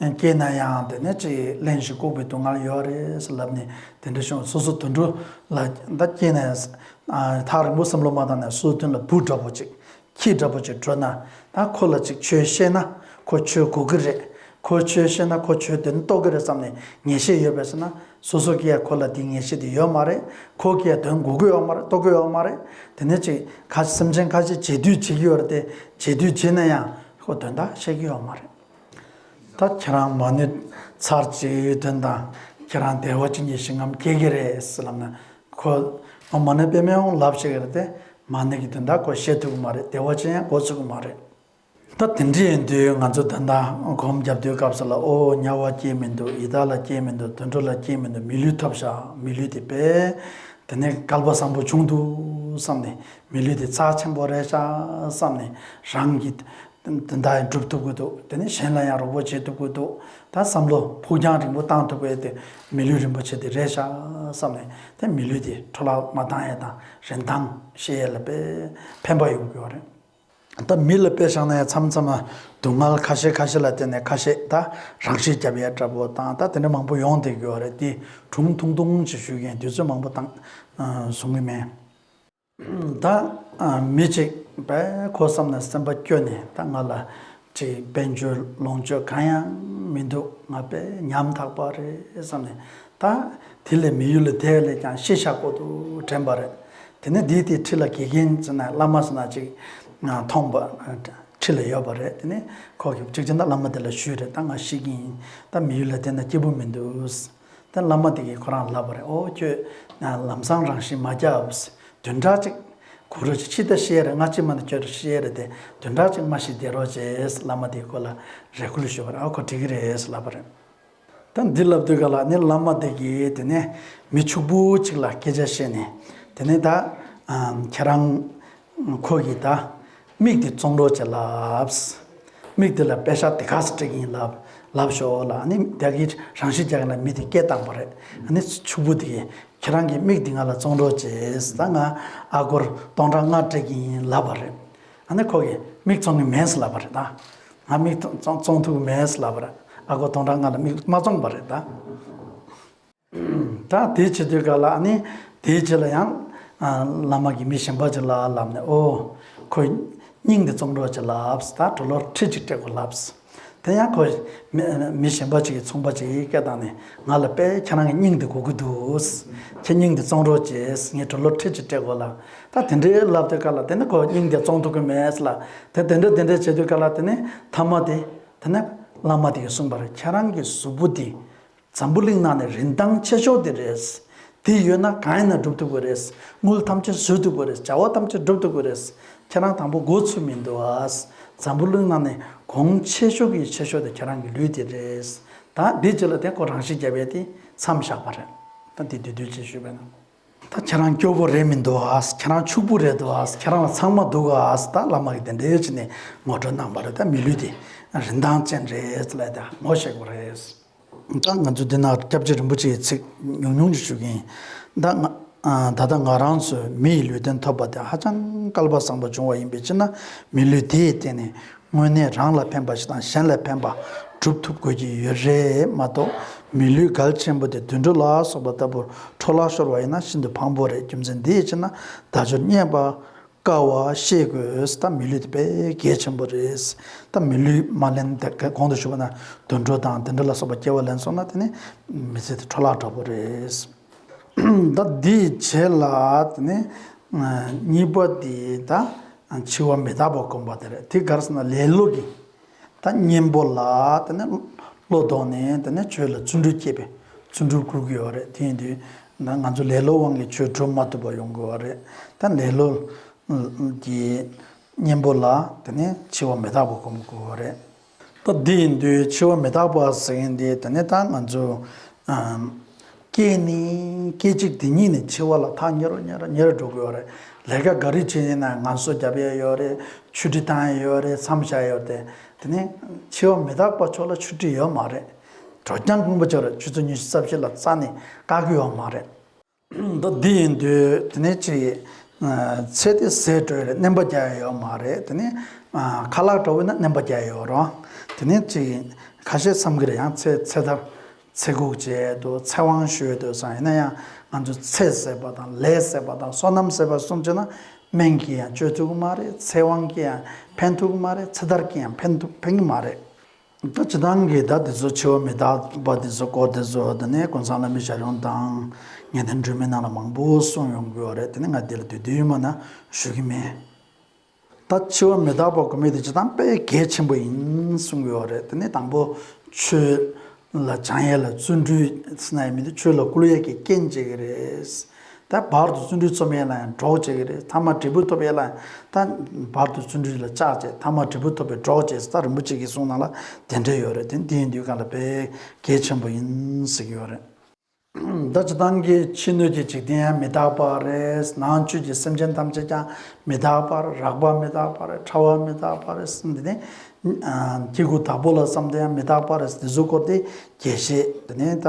སྐྱེས་ན་ཡང་དེ་ནས་ཅིག་གླེན་ཞིང་ལྐུགས་པའི་སྡུག་བསྔལ་ཡོད་རེད་ཟེར་ལབ་ནས་དེ་འདྲ་བྱུང་སོ་སོ་དུད་འགྲོ་ལ་ད་སྐྱེས་ན་ཡང་ཐག་རིང་པོ་བསམ་བློ་མ་བཏང་ན་སོ་སོ་དོན་ལ་བུ་འདྲ་པོ་ཅིག་ཁྱི་འདྲ་པོ་ཅིག་འགྲོ་ན་ད་ཁོ་ལ་ཅིག་ཆོས་བཤད་ན་ཁོ་ཆོས་གོ་གི་རེད། ཁོ་ཆོས་བཤད་ན་ཁོ་ཆོས་དོན་རྟོགས་ཀྱི་རེད་བསམ་ནས་ངེས་ཤེས་ཡོད་པས་ཟེར་ན་སོ་སོ་གིས་ཡང་ཁོ་ལ་དེ་ངེས་ཤེས་དེ་ཡོད་མ་རེད། ཁོ་གིས་ཡང་དོན་གོ་གི་ཡོད་མ་རེད། རྟོགས་ཀྱི་ཡོད་མ་རེད། དེ་ནས་ཅིག་ཁ་སེམས་ཅན་ཁ་ཤས་བྱེད་དུས་བྱེད་ཀྱི་ཡོད་རེད་དེ་བྱེད་དུས་བྱེད་ན་ཡང་ཁོ་དོན་དག་ཤེས་ཀྱི་ཡོད་མ་རེད། ད་ཁྱེད་རང་མ་ཎི་ཚར་གཅིག་འདོན་དང་ཁྱེད་རང་བདེ་བ་ཅན་གྱི་ཞིང་ཁམས་སྐྱེ་གི་རེད་ཟེར་ལབ་ན་ཁོ་ཨོཾ་མ་ཎི་པདྨེ་ཧཱུྃ་ལབ་ཤེས་ཀྱི་རེད་དེ་མ་ཎི་གི་དོན་དག་ཁོ་ཤེས་ཐུབ་ཀྱི་མ་རེད། བདེ་བ་ཅན་ཡང་གོ་ཚུགས་ཀྱི་མ་རེད། ད་དེ་འདྲ་ཡིན་དུས་ང་ཚོ་ད་ལྟ་སྒོམ་རྒྱབ་དུས་སྐབས་སུ་ལ་ཨོ་དམྱལ་བ་སྐྱེས་མི་འདུག་ཡི་དྭགས་ལ་སྐྱེས་མི་འདུག་དུད་འགྲོ་ལ་སྐྱེས་མི་འདུག་མི་ལུས་ཐོབ་ཤག་མི་ལུས་དེ་དཔེ་དེ་ནས་སྐལ་པ་བཟང་པོ་བྱུང་འདུག་བསམ་ནས་མི་ལུས་དེ་རྩ་ཆེན་པོ་རེད་ཤག་བསམ་ནས་རང་གི་དེ་འདྲ་ཡང་སྒྲུབ་ཐུབ་ཀྱི་འདུག་དེ་ནས་གཞན་ལ་ཡང་རོགས་པ་བྱེད་ཐུབ་ཀྱི་འདུག་ད་བསམ་བློ་ཕུགས་རྒྱང་རིང་པོ་བཏང་ཐུབ་པའི་དེ་མི་ལུས་རིན་པོ་ཆེ་དེ་རེད་ཤག་བསམ་ནས་དེ་མི་ལུས་དེ་འཕྲོ་བརླག་མ་བཏང་ཡས་དང་རིན་ཐང་ཤེས་ཡས་ལ་དཔེ་ཕན་པ་ཡོང་གི་ཡོད་རེད། ད་མི་ལ་དཔེ་བཞག་ན་ཡང་མཚམས་མཚམས་སྡུག་བསྔལ་ཁ་ཤས་ཁ་ཤས་ལ་བརྟེན་ནས་ཁ་ཤས་ད་རང་ཤི་རྒྱབ་ཡས་འདྲ་པོ་དང་ད་དེ་འདྲ་མང་པོ་ཡོང་བསྡད་ཀྱི་ཡོད་རེད། དེ་སྒྲུང་ཐུང་ཐུང་ཅིག་ཞུས་མཁན་དུས་ཚོད་མང་པོ་བཏང་གསུང་གི་མེད། ད་མི་གཅིག་པས་ཁོ་བསམ་ནས་སེམས་པ་སྐྱོ་ནས་ད་ང་ལ་ཅིག་དཔལ་འབྱོར་ལོངས་སྤྱོད་གང་ཡང་མི་འདུག་ང་དཔེ་ཉམ་ཐག་པ་རེད་བསམ་ནས་ད་དེ་ལས་མི་ཡུལ་ལ་བསྡད་ལས་ཀྱང་ཤི་ཤག་གོ་དུ་དྲན་པ་རེད། དེ་ནས་འདིའི་དེ་ཁྲི་ལ་དགེ་རྒན་ཟེར་ན་བླ་མ་ཟེར་ན་ཅིག་མཐོང་པ་ཁྲི་ལ་ཡོད་པ་རེད། དེ་ནས་ཁོ་གིས་གཅིག་ཅིག་ད་བླ་མ་དེ་ལ་ཞུས་རེད། ད་ང་ཤི་གི་ཡིན། ད་མི་ཡུལ་ལ་བསྡད་ན་སྐྱིད་པོ་མི་འདུག་ད་བླ་མ་དེ་གིས་ཁོ་རང་ལབ་པ་རེད། ཨོ་ཁྱོད་ལམ་སང་རང་ཤི་མ་རྒྱབ། བདུན་ཕྲག་གཅིག་གོ་རོགས་ཅིག་ཕྱི་ལྟ་ཤེས་རེད། སྔ་ཕྱི་མ་ནི་ཁྱོད་ཤེས་རེད་དེ་བདུན་ཕྲག་གཅིག་མ་ཤི་བསྡད་རོགས་བྱས། བླ་མ་དེས་ཁོ་ལ་རེ་སྐུལ་ཞུས་པ་རེད། ཨ་ཁོ་འགྲིག་གི་རེད་ལབ་པ་རེད། ད་འདི་ལབ་དུས་ག་ལ་ནི་བླ་མ་དེ་གིས་དེ་ནས་མི་ཕྱུག་པོ་ཅིག་ལ་སྐད་ཆ་བཤད་ནས་དེ་ནས་ད་ཁྱེད་རང་ཁོ་གིས་ད་མིག་དེ་བཙོང་རོགས་བྱས་ལབ། མིག་དེ་ལ་པད་ཤག་དེ་ག་ས་སྤྲད་ཀྱི་ཡིན་ལབ། ལབ་ཤོག་ལ། ཨ་ནི་དེ་གི་རང་ཤི་རྒྱག་ན་མི་དེ་སྐད་བཏང་པ་རེད། ཨ་ནི་ཕྱུག་པོ་དེ་གིས་ཁྱེད་རང་གི་མིག་དེ་ང་ལ་བཙོང་རོགས་བྱེད། ད་ང་ཨ་སྒོར་སྟོང་ཕྲག་ལྔ་སྤྲད་ཀྱི་ཡིན་ལབ་པ་རེད། ཨ་ནི་ཁོ་གིས་མིག་བཙོང་གི་མེད་ལབ་པ་རེད་ད། ང་མིག་བཙོང་བཙོང་ཐུབ་ཀྱི་མེད་ལབ་པ་རེད། ཨ་སྒོར་སྟོང་ཕྲག་ལྔ་ལ་མིག་མ་བཙོང་པ་རེད་ད། ད་དེ་བྱེད་དུས་ག་ལ་ཨ་ནི་དེའི་རྗེས་ལ་ཡང་ཨ་བླ་མ་གིས་མི་གཞན་པ་ཅིག་ལ་ལབ་ནས། ཨོ་ཁོའི་སྙིང་དེ་བཙོང་རོགས་བྱེད་ལབ། ད་ཌོ་ལར་ཁྲི་གཅིག་སྤྲད་དགོས་ལབ། དེ་ཡང་ཁོ་མི་མི་གཞན་པ་ཅིག་གི་ཚོང་པ་ཅིག་གིས་སྐད་བཏང་ནས། ང་ལ་དཔེ་ཁྱེད་རང་གི་སྙིང་དེ་དགོས་ཀྱི་འདུག་ཁྱེད་སྙིང་དེ་བཙོང་རོགས་བྱེད། ངས་ཌོ་ལར་ཁྲི་གཅིག་སྤྲད་དགོས་ལབ། ད་དེ་འདྲའི་ལབ་དུས་ག་ལ་དེ་ནི་ཁོ་སྙིང་དེ་བཙོང་ཐུབ་ཀྱི་མེད་ལ། དེ་དེ་འདྲ་དེ་འདྲ་བྱེད་དུས་ག་ལ་དེ་ནི་མཐའ་མ་དེ་དེ་ནི་བླ་མ་དེ་གིས་གསུངས་པ་རེད། ཁྱེད་རང་གི་གཟུགས་པོ་དེ་འཛམ་བུ་གླིང་ནང་ནས་རིན་ཐང་ཆེ་ཤོས་དེ་རེད། དེ་ཡོད་ན་གང་ཡིན་ན་སྒྲུབ་ཐུབ་ཀྱི་རེད། དངུལ་ཐམས་ཅད་བཟོ་ཐུབ་ཀྱི་རེད། བྱ་བ་ཐམས་ཅད་སྒྲུབ་ཐུབ་ཀྱི་རེད། ཁྱེད་རང་དང་པོ་འགོ་ཚུགས་མི་འདུག་ཨ། འཛམ་བུ་གླིང་ནང་ནས་གོང་ཆེ་ཤོས་ཀྱི་ཆེ་ཤོས་དེ་ཁྱེད་རང་གི་ལུས་དེ་རེད། ད་འདི་རྗེས་ལ་དེ་ཁོ་རང་ཤི་རྒྱག་པའི་དེ་མཚམས་བཞག་པ་རེད། ད་འདི་བསྡུས་བསྡུས་ཅིག་ཞུས་པས་ན། ད་ཁྱེད་རང་སྐྱོ་པོ་རེད་མི་འདུག་ཨ། ཁྱེད་རང་ཕྱུག་པོ་རེད་འདུག་ཨ། ཁྱེད་རང་ལ་ཚང་མ་འདུག་ཨ། ད་བླ་མ་གིས་དེ་འདྲའི་བྱས་ནས་ངོ་སྤྲོད་གནང་བ་རེད། ད་མི་ལུས་དེ་རིན་ཐང་ཅན་རེད་ལབ་ད་ངོ་ཤེས་དགོས་རེད། ད་ང་ཚོ་འདི་ན་སྐྱབས་རྗེ་རིན་པོ་ཆེའི་ཚིག་ཉུང་ཉུང་ཅིག་ཞུ་གི་ཡིན། ད་ང་ད་ལྟ་ང་རང་ཚོས་མི་ཡི་ལུས་རྟེན་ཐོབ་པ་དེ་ཧ་ཅང་སྐལ་པ་བཟང་པོ་བྱུང་བ་ཡིན་པའི་ཕྱིར་ན། མི་ལུས་དེ་ཡི་སྟེང་ནས་དངོས་གནས་རང་ལ་ཕན་པ་ཞིག་དང་གཞན་ལ་ཕན་པ་སྒྲུབ་ཐུབ་དགོས་ཀྱི་ཡོད་རེད་མ་གཏོགས། མི་ལུས་གལ་ཆེན་པོ་དེ་དུད་འགྲོ་ལ་སོགས་པ་ལྟ་བུར་འཕྲོ་བརླག་ཤོར་བ་ཡིན་ན་ཤིན་ཏུ་ཕངས་པོ་རེད། རྒྱུ་མཚན་འདི་ཡི་ཕྱིར་ན་དལ་འབྱོར་རྙེད་པ་དཀའ་བ་ཤེས་དགོས། ད་མི་ལུས་དེ་དཔེ་གལ་ཆེན་པོ་རེད། ད་མི་ལུས་མ་ལེན་ཏེ་གོང་དུ་ཞུས་པ་ན་དུད་འགྲོ་དང་དེ་འདྲ་ལ་སོགས་པ་སྐྱེ་བ་ལེན་སོང་ན་དེ་ནི་མི་ཚེ་དེ་འཕྲོ་བརླག་འགྲོ་གི་རེད། ད་འདིའི་རྗེས་ལ་དེ་ནི་གཉིས་པ་དེ་ད་འཆི་བ་མི་རྟག་པ་སྒོམ་པ་དེ་རེད། དེ་ག་རེ་ཟེར་ན་ལེ་ལོ་གི་ད་གཉེན་པོ་ལ་དེ་ནི་བློ་ལྡོག་ནས་དེ་ནི་ཆོས་ལ་བརྩོན་འགྲུས་སྐྱེས་པའི་བརྩོན་འགྲུས་བསྐུལ་གྱི་ཡོད་རེད། དེ་ཡིན་དུས་ད་ང་ཚོ་ལེ་ལོའི་དབང་གིས་ཆོས་སྒྲུབ་མ་ཐུབ་པ་ཡོང་གི་ཡོད་རེད། ད་ལེ་ལོ་གི་གཉེན་པོ་ལ་དེ་ནི་འཆི་བ་མི་རྟག་པ་སྒོམ་དགོས་པ་རེད། ད་འདི་ཡིན་དུས་འཆི་བ་མི་རྟག་པ་ཟེར་མཁན་དེ་དེ་ནི་ད་ང་ཚོ་ཨམ། སྐྱེས་ནས་སྐད་ཅིག་དེ་ཉིད་ནས་འཆི་བ་ལ་ཐག་ཉེ་རུ་ཉེ་རུ་ཉེ་རུ་འགྲོ་གི་ཡོད་རེད། ལས་ཀ་ག་རེ་བྱེད་ཡིན་ན་ངལ་གསོ་རྒྱབ་ཡས་ཡོད་རེད། ཆུ་དྲི་བཏང་ཡས་ཡོད་རེད། མཚམས་བཞག་ཡས་ཡོད་རེད། དེ་ནི་འཆི་བ་མི་རྟག་པ་མཆོག་ལ་ཆུ་དྲི་ཡོད་མ་རེད། དྲོ་རྐྱང་ཁོང་པ་ཆོག་རེད། ཆུ་ཚོད་ཉི་ཤུ་རྩ་བཞི་ལ་རྩ་ནས་བཀག་གི་ཡོད་མ་རེད། ད་འདི་ཡིན་དུས་དེ་ནས་ཅིག་ཚེ་དེ་ཟད་འགྲོ་ཡ་རེད། སྣོན་པ་རྒྱག་ཡ་ཡོད་མ་རེད། དེ་ནས་ཨ་ཁ་ལག་འདྲ་བོ་ཡིན་ན་སྣོན་པ་རྒྱག་ཡ་ཡོད་རེད། དེ་ནས་ཅིག་ཁ་ཤས་བསམ་གི་རེད། ཡང་ཚེ་ཚེ་ཐར་ཚེ་འགུགས་བྱས་འདུག་ཚེ་དབང་ཞུས་འདུག་བསམ། ཡིན་ན་ཡང་ང་ཚོ་ཚེ་ཟད་པ་དང་ལས་ཟད་པ་དང་བསོད་ནམས་ཟད་པ་གསུམ་བྱས་ན་སྨན་གྱིས་ཡང་བཅོས་ཐུབ་ཀྱི་མ་རེད། ཚེ་དབང་གིས་ཡང་ཕན་ཐུབ་ཀྱི་མ་རེད། ཚེ་ཐར་གྱིས་ཡང་ཕན་ཐུབ་ཕན་གྱི་མ་རེད། ད་སྤྱིར་བཏང་གི་ད་དེ་ཚོ་འཆི་བ་མི་རྟག་པ་དེ་ཚོ་སྐོར་དེ་ཚོ་དེ་ནས་ཀུན་བཟང་བླ་མའི་ཞལ་ལུང་དང་ངེས་དོན་སྒྲོན་མེའི་ནང་ལ་མང་པོ་གསུངས་ཡོང་གི་ཡོད་རེད། དེ་ནས་ང་འདི་ལ་བསྡུས་བསྡུས་མ་ན་ཞུ་གི་མེད། ད་འཆི་བ་མི་རྟག་པ་སྒོམ་མི་དེ་སྤྱིར་བཏང་དཔེ་གལ་ཆེན་པོ་ཡིན་གསུང་གི་ཡོད་རེད། དེ་ནས་དང་པོ་ཆོས་ལ་སྦྱང་ཡས་ལ་བརྩོན་འགྲུས་ཟེར་ན་ཡང་མི་འདུག་ཆོས་ལ་བསྐུལ་ཡས་ཀྱི་རྐྱེན་བྱེད་ཀྱི་རེད། ད་བར་དུ་བརྩོན་འགྲུས་རྩོམ་ཡས་ལ་ཡང་གྲོགས་བྱེད་ཀྱི་རེད། ཐ་མ་འབྲས་བུ་ཐོབ་ཡས་ལ་ཡང་ད་བར་དུ་བརྩོན་འགྲུས་ལ་ལྕག་བྱས། ཐ་མ་འབྲས་བུ་ཐོབ་པའི་གྲོགས་བྱས་ཟེར། ད་རིན་པོ་ཆེ་གི་གསུང་ནང་ལ་དེ་འདྲ་ཡོད་རེད། དེ་འདི་ཡིན་དུས་གང་ལ་དཔེ་གལ་ཆེན་པོ་ཡིན་ཟེར་གྱི་ཡོད་རེད། ད་སྤྱིར་བཏང་གི་ཕྱི་སྣོད་ཀྱི་འཇིག་རྟེན་ཡང་མི་རྟག་པ་རེད། ནང་བཅུད་ཀྱི་སེམས་ཅན་ཐམས་ཅད་ཀྱང་མི་རྟག་པ་རེད། རགས་པ་མི་རྟག་པ་རེད། ཕྲ་བ་མི་རྟག་པ་རེད། འདི་ནི་སྐྱེ་དགུ་བདག་པོ་ལ་བསམ་དུས་ཡང་མི་རྟག་པ་རེད། འདི་ཚོ་སྐོར་དེ་རྒྱས་བཤད་དེ་ནས་ད་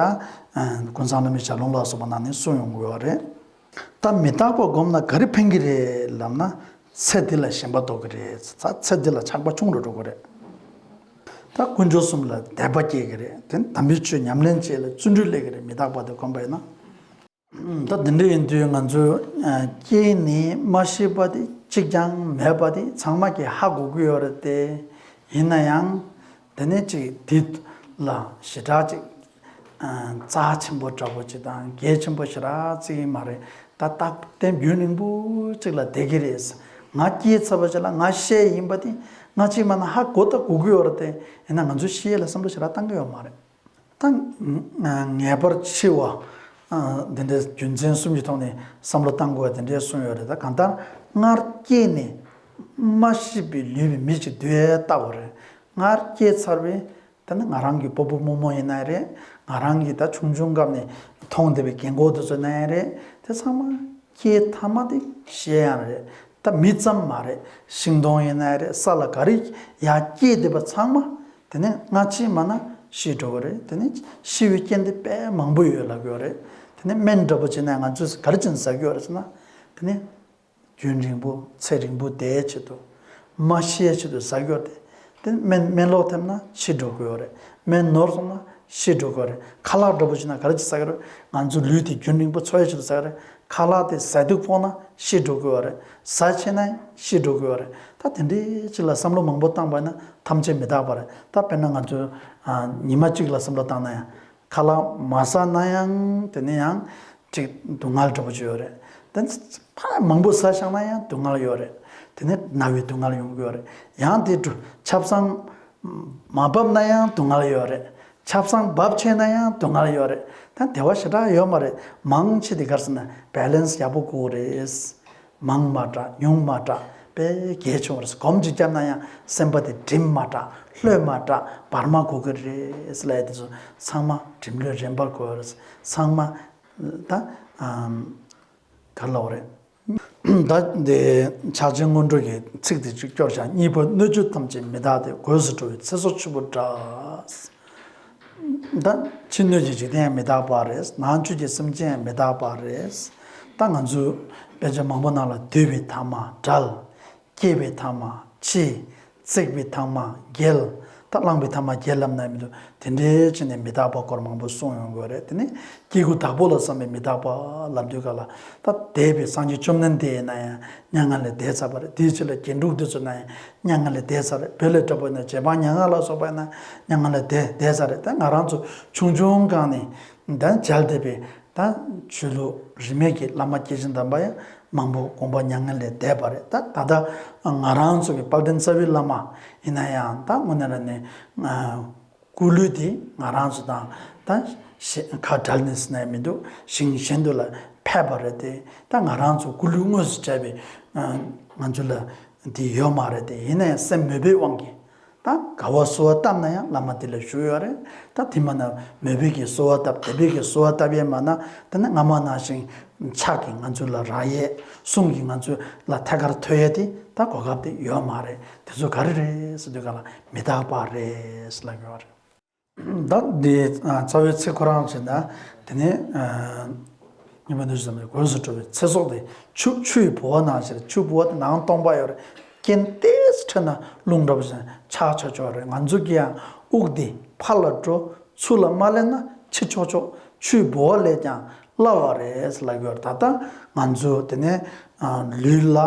ཀུན་བཟང་བླ་མའི་ཞལ་ལུང་ལ་སོགས་པ་ནང་ནས་གསུངས་ཡོང་གི་ཡོད་རེད། ད་མི་རྟག་པ་བསྒོམས་ན་ག་རེ་ཕན་གྱི་རེད་ལབ་ན། ཚེ་འདི་ལ་ཞེན་པ་ལྡོག་གི་རེད། ཚ་ཚེ་འདི་ལ་ཆགས་པ་ཆུང་རུ་འགྲོ་གི་རེད། ད་དཀོན་མཆོག་གསུམ་ལ་དད་པ་སྐྱེ་གི་རེད། དེ་ནས་དམ་པའི་ཆོས་ཉམས་ལེན་བྱེད་ལ་བརྩོན་འགྲུས་སླེབས་གི་རེད། མི་རྟག་པ་དེ་བསྒོམས་པ་ཡིན་ན། ད་འདི་འདྲ་ཡིན་དུས་ང་ཚོས་ཨ་སྐྱེས་ནས་མ་ཤི་བ་དེ་གཅིག་ཀྱང་མེད་པ་དེ་ཚང་མ་གིས་ཧ་གོ་གི་ཡོད་རེད་དེ། ཡིན་ན་ཡང་དེ་ནས་ཅིག་དེ་ལ་ཞེ་དྲག་ཅིག་ཨ་རྩ་ཆེན་པོ་འདྲ་པོ་ཅིག་དང་གལ་ཆེན་པོ་ཞེ་དྲག་བརྩི་གི་མ་རེད། ད་རྟག་བརྟན་རྒྱུན་རིང་པོ་ཅིག་ལ་བསྡད་ཀྱི་རེད། ང་སྐྱེས་ཚར་བ་ཅིག་ལ་ང་ཤི་ཡས་ཡིན་པ་དེ་ང་གཅིག་མ་ན་ཧ་གོ་ད་གོ་གི་ཡོད་རེད་དེ། ཡིན་ན་ང་ཚོ་ཤི་ཡས་ལ་བསམ་བློ་ཞེ་དྲག་བཏང་གི་ཡོད་མ་རེད། ད་ངེས་པར་འཆི་བ་འདི་འདྲའི་རྒྱུ་མཚན་གསུམ་གྱི་ཐོག་ནས་བསམ་བློ་བཏང་དགོས་པ་དེ་འདྲའི་གསུངས་ཡོད་རེད། ད་གང་ལྟར་སྔར་སྐྱེས་ནས་མ་ཤི་བའི་ལུས་པའི་མི་ཅིག་འདུག་ཡས་ལྟ་བུ་རེད། སྔར་སྐྱེས་ཚར་བའི་ད་ནི་ང་རང་གི་སྤོ་བོ་རྨོ་མོ་ཡིན་ན་རེད། ང་རང་གི་ད་ཆུང་ཆུང་སྐབས་ནས་མཐོང་བསྡད་པའི་རྒན་གོག་དེ་ཚོ་ཡིན་ན་རེད། དེ་ཚང་མ་སྐྱེས་མཐའ་མ་དེ་ཤི་ཡས་རེད། ད་མི་ཙམ་མ་རེད། ཤིང་སྡོང་ཡིན་ན་རེད། ས་ལ་ག་རེ་ཡར་སྐྱེས་བསྡད་པ་ཚང་མ་དེ་ནས་སྔ་ཕྱི་མ་ན་ ཤི་འགྲོ་གི་རེད། དེ་ནི་ཤི་བའི་རྐྱེན་དེ་དཔེ་མང་པོ་ཡོད་ལབ་ཀྱི་ཡོད་རེད། དེ་ནི་སྨན་འདྲ་པོ་བྱས་ན་ང་ཚོས་ག་རེ་བྱས་ནས་ཟ་གི་ཡོད་རེད་ཟེར་ན། དེ་ནི་རྒྱུན་རིང་པོ་ཚེ་རིང་པོ་བསྡད་ཆེད་དུ། མ་ཤི་ཡའི་ཆེད་དུ་ཟ་གི་ཡོད་རེད། དེ་ནི་སྨན་སྨན་ལོག་ཐེབས་ན་ཤི་འགྲོ་གི་ཡོད་རེད། སྨན་ནོར་སོང་ན་ཤི་འགྲོ་གི་ཡོད་རེད། ཁ་ལག་འདྲ་པོ་བྱས་ན་ག་རེ་བྱས་ཟ་གི་རེད། ང་ཚོ་ལུས་དེ་རྒྱུན་རིང་པོ་འཚོ་ཡའི་ཆེད་དུ་ཟ་གི་རེད། ཁ་ལག་དེ་ཟས་དུག་ཕོག་ན་ཤི་འགྲོ་གི་ཡོད་རེད། ཟ་ཆེ་ན་ཤི་འགྲོ་གི་ཡོད་རེད། ད་དེ་འདྲའི་ཅིག་ལ་བསམ་བློ་མང་པོ་བཏང་པ་ཡིན་ན་ཐམས་ཅད་མི་རྟག་པ་རེད། ད་དཔེར་ན་ང་ཚོ་ཨ་ཉི་མ་གཅིག་ལ་བསམ་བློ་བཏང་ན་ཡང་། ཁ་ལག་མ་ཟ་ན་ཡང་དེ་ནས་ཡང་ཅིག་སྡུག་བསྔལ་འདྲ་པོ་ཅིག་ཡོད་རེད། དེ་ཕར་མང་པོ་ཟ་བཞག་ན་ཡང་སྡུག་བསྔལ་ཡོད་རེད། དེ་ནས་ན་བའི་སྡུག་བསྔལ་ཡོང་གི་ཡོད་རེད། ཡང་དེ་འགྲོ་ཆབ་གསང་མ་བབས་ན་ཡང་སྡུག་བསྔལ་ཡོད་རེད། ཆབ་གསང་བབས་ཆེ་ན་ཡང་སྡུག་བསྔལ་ཡོད་རེད། ད་བདེ་བ་ཞེ་དྲག་ཡོད་མ་རེད། མང་ཆེ་དེ་གར་ཟེར་ན་བེ་ལན་སི་ཡག་པོ་དགོས་རེད། མང་མ་དྲག་ཉུང་མ་དྲག་དཔེ་གལ་ཆེ་བ་རེད། སྒོམ་གཅིག་བརྒྱབ་ན་ཡང་སེམས་པ་དེ་སྒྲིམ་མ་དྲག་ལྷོད་མ་དྲག་འབར་མ་དགོས་ཀྱི་རེད་ལབ་ཡ་དེ་ཚོ་ཚང་མ་སྒྲིམ་ལྷོད་རན་པ་དགོས་རེད། ཚང་མ་ད་ཨམ་ག་རེ་ལབ་དགོས་རེད། ད་འདི་ཕྱག་ཆེན་སྔོན་འགྲོ་གི་ཚིག་དེ་གཅིག་སྐྱོར་བཞག་གཉིས་པ་སྣོད་བཅུད་ཐམས་ཅད་མི་རྟག་སྟེ། སྒོས་སུ་འགྲོ་བའི་ཚེ་སྲོག་ཆུ་བུར་འདྲ། ད་ཕྱི་སྣོད་ཀྱི་འཇིག་རྟེན་ཡང་མི་རྟག་པ་རེད། ནང་བཅུད་ཀྱི་སེམས་ཅན་ཡང་མི་རྟག་པ་རེད། ད་ང་ཚོས་དཔེ་ཆ་མང་པོ་ནང་ལ་འདུས་པའི་ཐ་མ་བྲལ། སྐྱེས་པའི་ཐ་མ་འཆི། བརྩེགས་པའི་ཐ་མ་རྒྱལ། ད་བླངས་པའི་ཐ་མ་རྒྱལ་ལབ་ན་མི་འདུག་དེ་འདྲའི་ཕྱི་ནས་མི་རྟག་པ་སྐོར་མང་པོ་གསུངས་ཡོང་གི་རེད། དེ་ནི་སྐྱེ་དགུ་བདག་པོ་ལ་བསམ་པའི་མི་རྟག་པ་ལབ་དུས་ག་ལ། ད་འདས་པའི་སངས་རྒྱས་བཅོམ་ལྡན་འདས་ཡིན་ན་ཡང་མྱ་ངན་ལས་འདས་ཚར་བ་རེད། དེའི་ཕྱི་ལ་རྒྱན་དྲུག་འདི་ཚོ་ན་ཡང་མྱ་ངན་ལས་འདས་ཚར་རེད། བོད་ལས་འདྲ་པོ་ཡིན་ན་རྗེ་འབངས་མྱ་ངན་ལ་སོགས་པ་ཡིན་ན་མྱ་ངན་ལས་འདས་འདས་ཚར་རེད། ད་ང་རང་ཚོ་ཆུང་ཆུང་སྒང་ནས་ད་མཇལ་བསྡད་པའི་ད་ཆོས་ལུགས་རིས་མེད་ཀྱི་བླ་མ་སྐྱེས་ཆེན་དམ་པ་ཡང་མང་པོ་དགོངས་པ་མྱ་ངན་ལས་འདས་པ་རེད། ད་ད་ལྟ་ང་རང་ཚོ་གི་དཔལ་ལྡན་རྩ་བའི་བླ་མ་ཡིན་ན་ཡང་ད་དངོས་གནས་ར་ནས་སྐུ་ལུས་དེ་ང་རང་ཚོ་དང་ད་ཞེ་ཁ་བྲལ་ནས་ཟེར་ན་ཡང་མི་འདུག་ཞིང་གཞན་དུ་ལ་ཕེབས་པ་རེད་དེ། ད་ང་རང་ཚོ་སྐུ་ལུས་དངོས་སུ་མཇལ་བའི་ང་ཚོ་ལ་འདི་ཡོད་མ་རེད་དེ། ཡིན་ན་ཡང་སེམས་མོས་པའི་དབང་གིས། ད་ག་བ་གསོལ་བ་བཏབ་ན་ཡང་བླ་མ་དེ་ལ་བཞུགས་ཡོད་རེད། ད་དེ་མ་ན་མོས་པའི་གི་གསོལ་བ་བཏབ། དད་པའི་གི་གསོལ་བ་བཏབ་ཡས་མ་ན་དེ་ནི་སྔ་མ་ནང་བཞིན་ཕྱག་གིས་ང་ཚོ་ལ་རག་ཡས། གསུང་གིས་ང་ཚོ་ལ་ཐད་ཀར་ཐོས་ཡས་དེ་ད་གོ་སྐབས་དེ་ཡོད་མ་རེད། དེ་ཚོ་ག་རེ་རེད་ཟེར་དུས་ག་ལ་མི་རྟག་པ་རེད་ཟེར་ལབ་ཡོད་རེད། ད་འདི་རྩ་བའི་ཚིག་ཁོ་རང་བྱས་ན་དེ་ནི་ཉི་མ་འདི་ཙམ་གྱི་སྒོས་སུ་གྲུབ་པའི་ཚེ་སྲོག་དེ་ཆུ་ཆུ་ཡི་ལྦུ་བ་ནང་བཞིན། ཆུ་ལྦུ་བ་དེ་ནང་སྟོང་པ་ཡོད་རེད། རྐྱེན་ཏོག་ཙམ་འཕྲད་ན་རླུང་འདྲ་པོ་ཞིག་ཆགས་ཆོག་ཆོག་རེད། ང་ཚོ་གི་ཡང་དབུགས་འདི་ཕར་ལ་འགྲོ་ཚུར་ལ་མ་ལེན་ན་འཆི་ཆོག་ཆོག་ཆུའི་ལྦུ་བ་ལས་ཀྱང་སླ་བ་རེད་ལབ་ཡོད་རེད། ད་ལྟ་ང་ཚོ་དེ་ནས་ལུས་ལ་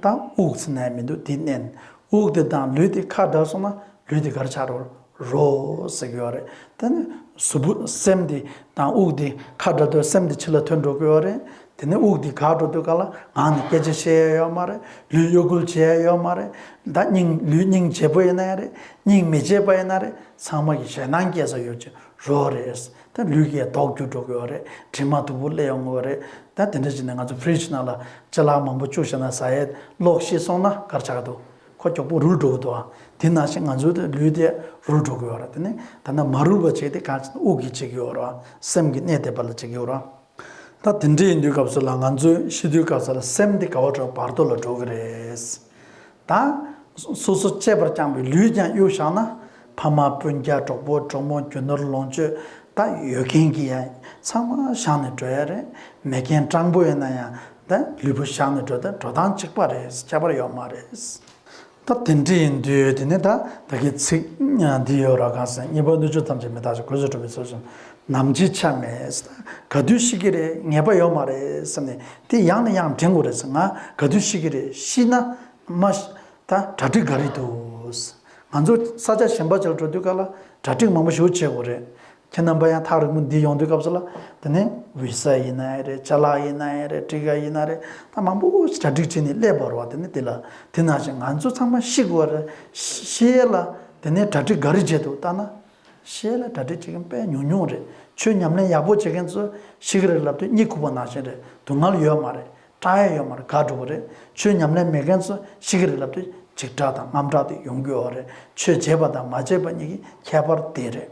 ད་དབུགས་ཟེར་ནས་མི་འདུག་དེ་མནན། དབུགས་དེ་དང་ལུས་དེ་ཁ་བྲལ་སོང་ན་ལུས་དེ་ག་རེ་ཆགས་འགྲོ། རོ་ཟེར་གྱི་ཡོད་རེད། དེ་ནི་གཟུགས་པོ་སེམས་དེ་དང་དབུགས་དེ་ཁ་བྲལ་དུས་སེམས་དེ་ཕྱི་ལ་ཐོན་འགྲོ་གི་ཡོད་རེད། དེ་ནས་དབུགས་འདི་འགག་འགྲོ་དུས་ག་ལ་ངག་ནས་སྐད་ཆ་བཤད་ཡ་ཡོད་མ་རེད། ལུས་གཡོ་འགུལ་བྱེད་ཡ་ཡོད་མ་རེད། ད་སྙིང་ལུས་སྙིང་རྗེ་པོ་ཡིན་ན་ཡང་རེད། སྙིང་མི་རྗེ་པ་ཡིན་ན་རེད། ཚང་མ་གི་ཞེད་སྣང་སྐྱེ་ས་ཡོད་ཅིག་རོ་རེད། ད་ལུས་ཀྱི་མདོག་འགྱུར་འགྲོ་གི་ཡོད་རེད། དྲི་མ་སྡུག་པོ་སླེབས་ཡོང་གི་ཡོད་རེད། ད་དེ་འདྲ་བྱས་ནས་ང་ཚོ་ཕི་རིཇ་ནང་ལ་ཅ་ལག་མང་པོ་བཅུག་བཞག་ན་ཟ་ཡས་ལོག་ཤི་སོང་ན་ག་རེ་ཆགས་ཀྱི་འདུག་ཁོ་མགྱོགས་པོ་རུལ་འགྲོ་གི་འདུག་ཨ། དེ་ནང་བཞིན་ང་ཚོའི་ལུས་དེ་རུལ་འགྲོ་གི་ཡོད་རེད། དེ་ནས་ད་ནི་མ་རུལ་བ་བྱེད་དེ་ག་རེ་བྱེད་ན་དབུགས་ཀྱིས་བྱེད་ཀྱི་ཡོད་རེད་བ། སེམས་ཀྱིས་གནས་བསྡད་པ་ལ་བྱེད་ཀྱི་ཡོད་རེད་བ། ད་དེ་འདྲ་ཡིན་དུས་སྐབས་སུ་ལ་ང་ཚོས་ཤི་དུས་སྐབས་སུ་ལ་སེམས་འདི་ག་བ་འགྲོ་བར་དོ་ལ་འགྲོ་གི་རེད། ད་སོ་སོ་གཅེས་པར་བསྐྱངས་པའི་ལུས་ཀྱང་གཡུགས་བཞག་ན་ཕ་མ་སྤུན་ཀྱག་གྲོགས་པོ་གྲོགས་མོ་རྒྱུ་ནོར་ལོངས་སྤྱོད་ད་ཡོད་མཁན་གྱི་ཡང་ཚང་མ་བཞག་ནས་འགྲོ་ཡ་རེད། མེད་མཁན་སྤྲང་པོ་ཡིན་ན་ཡང་ད་ལུས་པོ་བཞག་ནས་འགྲོ་ད་འགྲོ་སྟངས་གཅིག་པ་རེད། ཁྱད་པར་ཡོད་མ་རེད། ད་དེ་འདྲ་ཡིན་དུས་དེ་ནས་ད་ད་གི་ཚིག་འདི་ཡོད་ར་གང་ཟེར། གཉིས་པ་སྣོད་བཅུད་ཐམས་ཅད་མི་རྟག་ཅིང་སྒོས་སུ་གྲུབ་པའི་ཚུལ་བཞིན་ནམ་འཆི་ཆ་མེད། ག་དུས་ཤི་གི་རེད། ངེས་པ་ཡོད་མ་རེད་བསམ་ནས་དེ་ཡང་ནས་ཡང་དྲན་དགོས་རེད་ཟེར། ང་ག་དུས་ཤི་གི་རེད། ཤི་ན་མ་ཤི་ད་གྲ་སྒྲིག་ག་རེ་འདུག་ང་ཚོ་ས་ཆ་གཞན་པ་ཅིག་ལ་འགྲོ་དུས་ག་ལ་གྲ་སྒྲིག་མང་པོ་ཞིག་བྱེད་དགོས་རེད། ཁྱེད་རྣམ་པ་ཡང་ཐག་རིང་པོ་འདི་ཡོང་དུས་སྐབས་སུ་ལ་དེ་ནས་བི་ས་ཡིན་ན་ཡང་རེད། ཅ་ལག་ཡིན་ན་ཡང་རེད། ཊི་ཀ་ཡིན་ན་རེད། ད་མང་པོ་གྲ་སྒྲིག་བྱས་ནས་སླེབས་པ་རེད་བ། དེ་ནས་དེ་ལ་དེ་ནང་བཞིན་ང་ཚོ་ཚང་མ་ཤི་དགོས་རེད། ཤི་ཡས་ལ་དེ་ནས་གྲ་སྒྲིག་ག་རེ་བྱས་འདུག་ལྟ་ན། ཤི་ཡས་ལ་གྲ་སྒྲིག་བྱེད་མཁན་དཔེ་ཉུང་ཉུང་རེད། ཆོས་ཉམས་ལེན་ཡག་པོ་བྱེད་མཁན་ཚོ་ཤི་གི་རེད་ལབ་དུས་གཉིད་ཁུག་པ་ནང་བཞིན་རེད། སྡུག་བསྔལ་ཡོད་མ་རེད། སྐྲག་ཡས་ཡོད་མ་རེད། དགའ་འགྲོ་གི་རེད། ཆོས་ཉམས་ལེན་མེད་མཁན་ཚོ་ཤི་གི་རེད་ལབ་དུས་འཇིགས་སྐྲག་དང་དངངས་སྐྲག་དེ་ཡོང་གི་ཡོད་རེད། ཆོས་བྱས་པ་དང་མ་བྱས་པ་གཉིས་ཀྱི་ཁྱད་པར་དེ་རེད།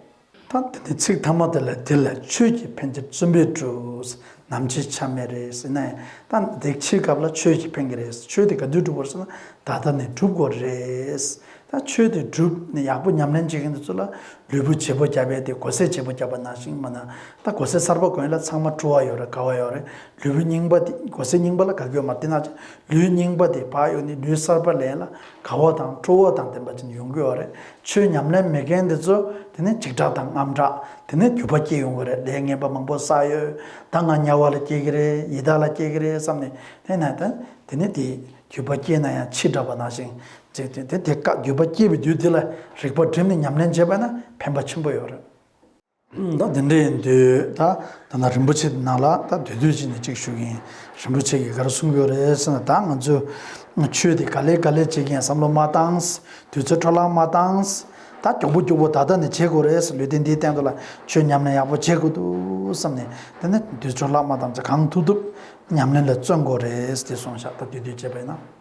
ད་དེ་ནས་ཚིག་ཐ་མ་དེ་ལ་དེ་ལ་ཆོས་ཀྱི་ཕན་ཕྱིར་བརྩོན་པས་བསྒྲུབས། ནམ་འཆི་ཆ་མེད་རེད་ཟེར་ནས་ད་འདི་འཆི་སྐབས་ལ་ཆོས་ཀྱི་ཕན་གྱི་རེད། ཆོས་དེ་ག་དུས་སྒྲུབ་དགོས་ཟེར་ན་ད་ལྟ་ནས་སྒྲུབ་དགོས་རེད། ད་ཆོས་དེ་སྒྲུབ་ནས་ཡག་པོ་ཉམས་ལེན་བྱེད་མཁན་དེ་ཚོ་ལ་ལུས་པོ་བརྗེ་པོ་བརྒྱབ་པས་དེ་གོ་ས་བརྗེ་པོ་བརྒྱབ་པ་ནང་བཞིན་མ་ན། ད་གོ་ས་གསར་པ་གོན་ལ་ཚང་མ་བཀྲུ་བ་ཡོད་རེད། དགའ་བ་ཡོད་རེད། ལུས་པོ་རྙིང་པ་དེ་གོ་ས་རྙིང་པ་ལ་དགའ་གི་ཡོད་མ་རེད། དེ་ནང་བཞིན་ལུས་རྙིང་པ་དེ་ཕར་གཡུགས་ནས་ལུས་གསར་པ་ལེན་ལ་དགའ་བ་དང་སྤྲོ་བ་དང་ལྡན་པ་ཅིག་ཡོང་གི་ཡོད་རེད། ཆོས་ཉམས་ལེན་མེད་མཁན་དེ་ཚོ་དེ་ནི་འཇིགས་སྐྲག་དང་དངངས་སྐྲག་དེ་ནི་འགྱོད་པ་སྐྱེ་ཡོང་གི་རེད། ལས་ངན་པ་མང་པོ་བསགས་ཡོད། ད་ང་དམྱལ་བ་ལ་སྐྱེ་གི་རེད། ཡི་དྭགས་ལ་སྐྱེ་གི་རེད་བསམ་ནས་དེ་ན་ད་དེ་ནི་དེ་འགྱོད་པ་སྐྱེས་ན་ཡང་འཆི་འདྲ་བ་ནང་བཞིན་ཅིག་དེ་དེ་དེ་ཀ་འགྱོད་པ་སྐྱེས་པའི་དུས་དེ་ལ་རིག་པ་བསྒྲིམས་ནས་ཉམས་ལེན་བྱས་པ་ན་ཕན་པ་ཆེན་པོ་ཡོད་རེད། ད་དེ་འདྲ་ཡིན་དུས་ད་ད་ན་རིན་པོ་ཆེ་ནང་ལ་ད་དུས་དུས་ཅིག་ནས་ཅིག་ཞུ་གི་ཡིན། རིན་པོ་ཆེ་གིས་ག་རེ་གསུང་གི་ཡོད་རེད་ཟེར་ན། ད་ང་ཚོས་ཆོས་དེ་ག་ལེ་ག་ལེ་བྱེད་ཀྱི་ཡིན་བསམ་བློ་མ་བཏང་། དུས་ཚོད་འཕྲོ་བརླག་མ་བཏང་། ད་མགྱོགས་པོ་མགྱོགས་པོ་ད་ལྟ་ནས་བྱེད་དགོས་རེད། ལུས་རྟེན་འདིའི་སྟེང་དུ་ལ་ཆོས་ཉམས་ལེན་ཡག་པོ་བྱེད་དགོས་འདུག་བསམ་ནས། དེ་ནས་དུས་ཚོད་འཕྲོ་བརླག་མ་བཏང་། གང་ཐུབ་ཐུབ་ཉམས་ལེན་ལ་བརྩོན་དགོས་རེད་དེ་གསུངས་ཤག་ད་དུས་དུས་བྱས་པ་ཡིན་ན།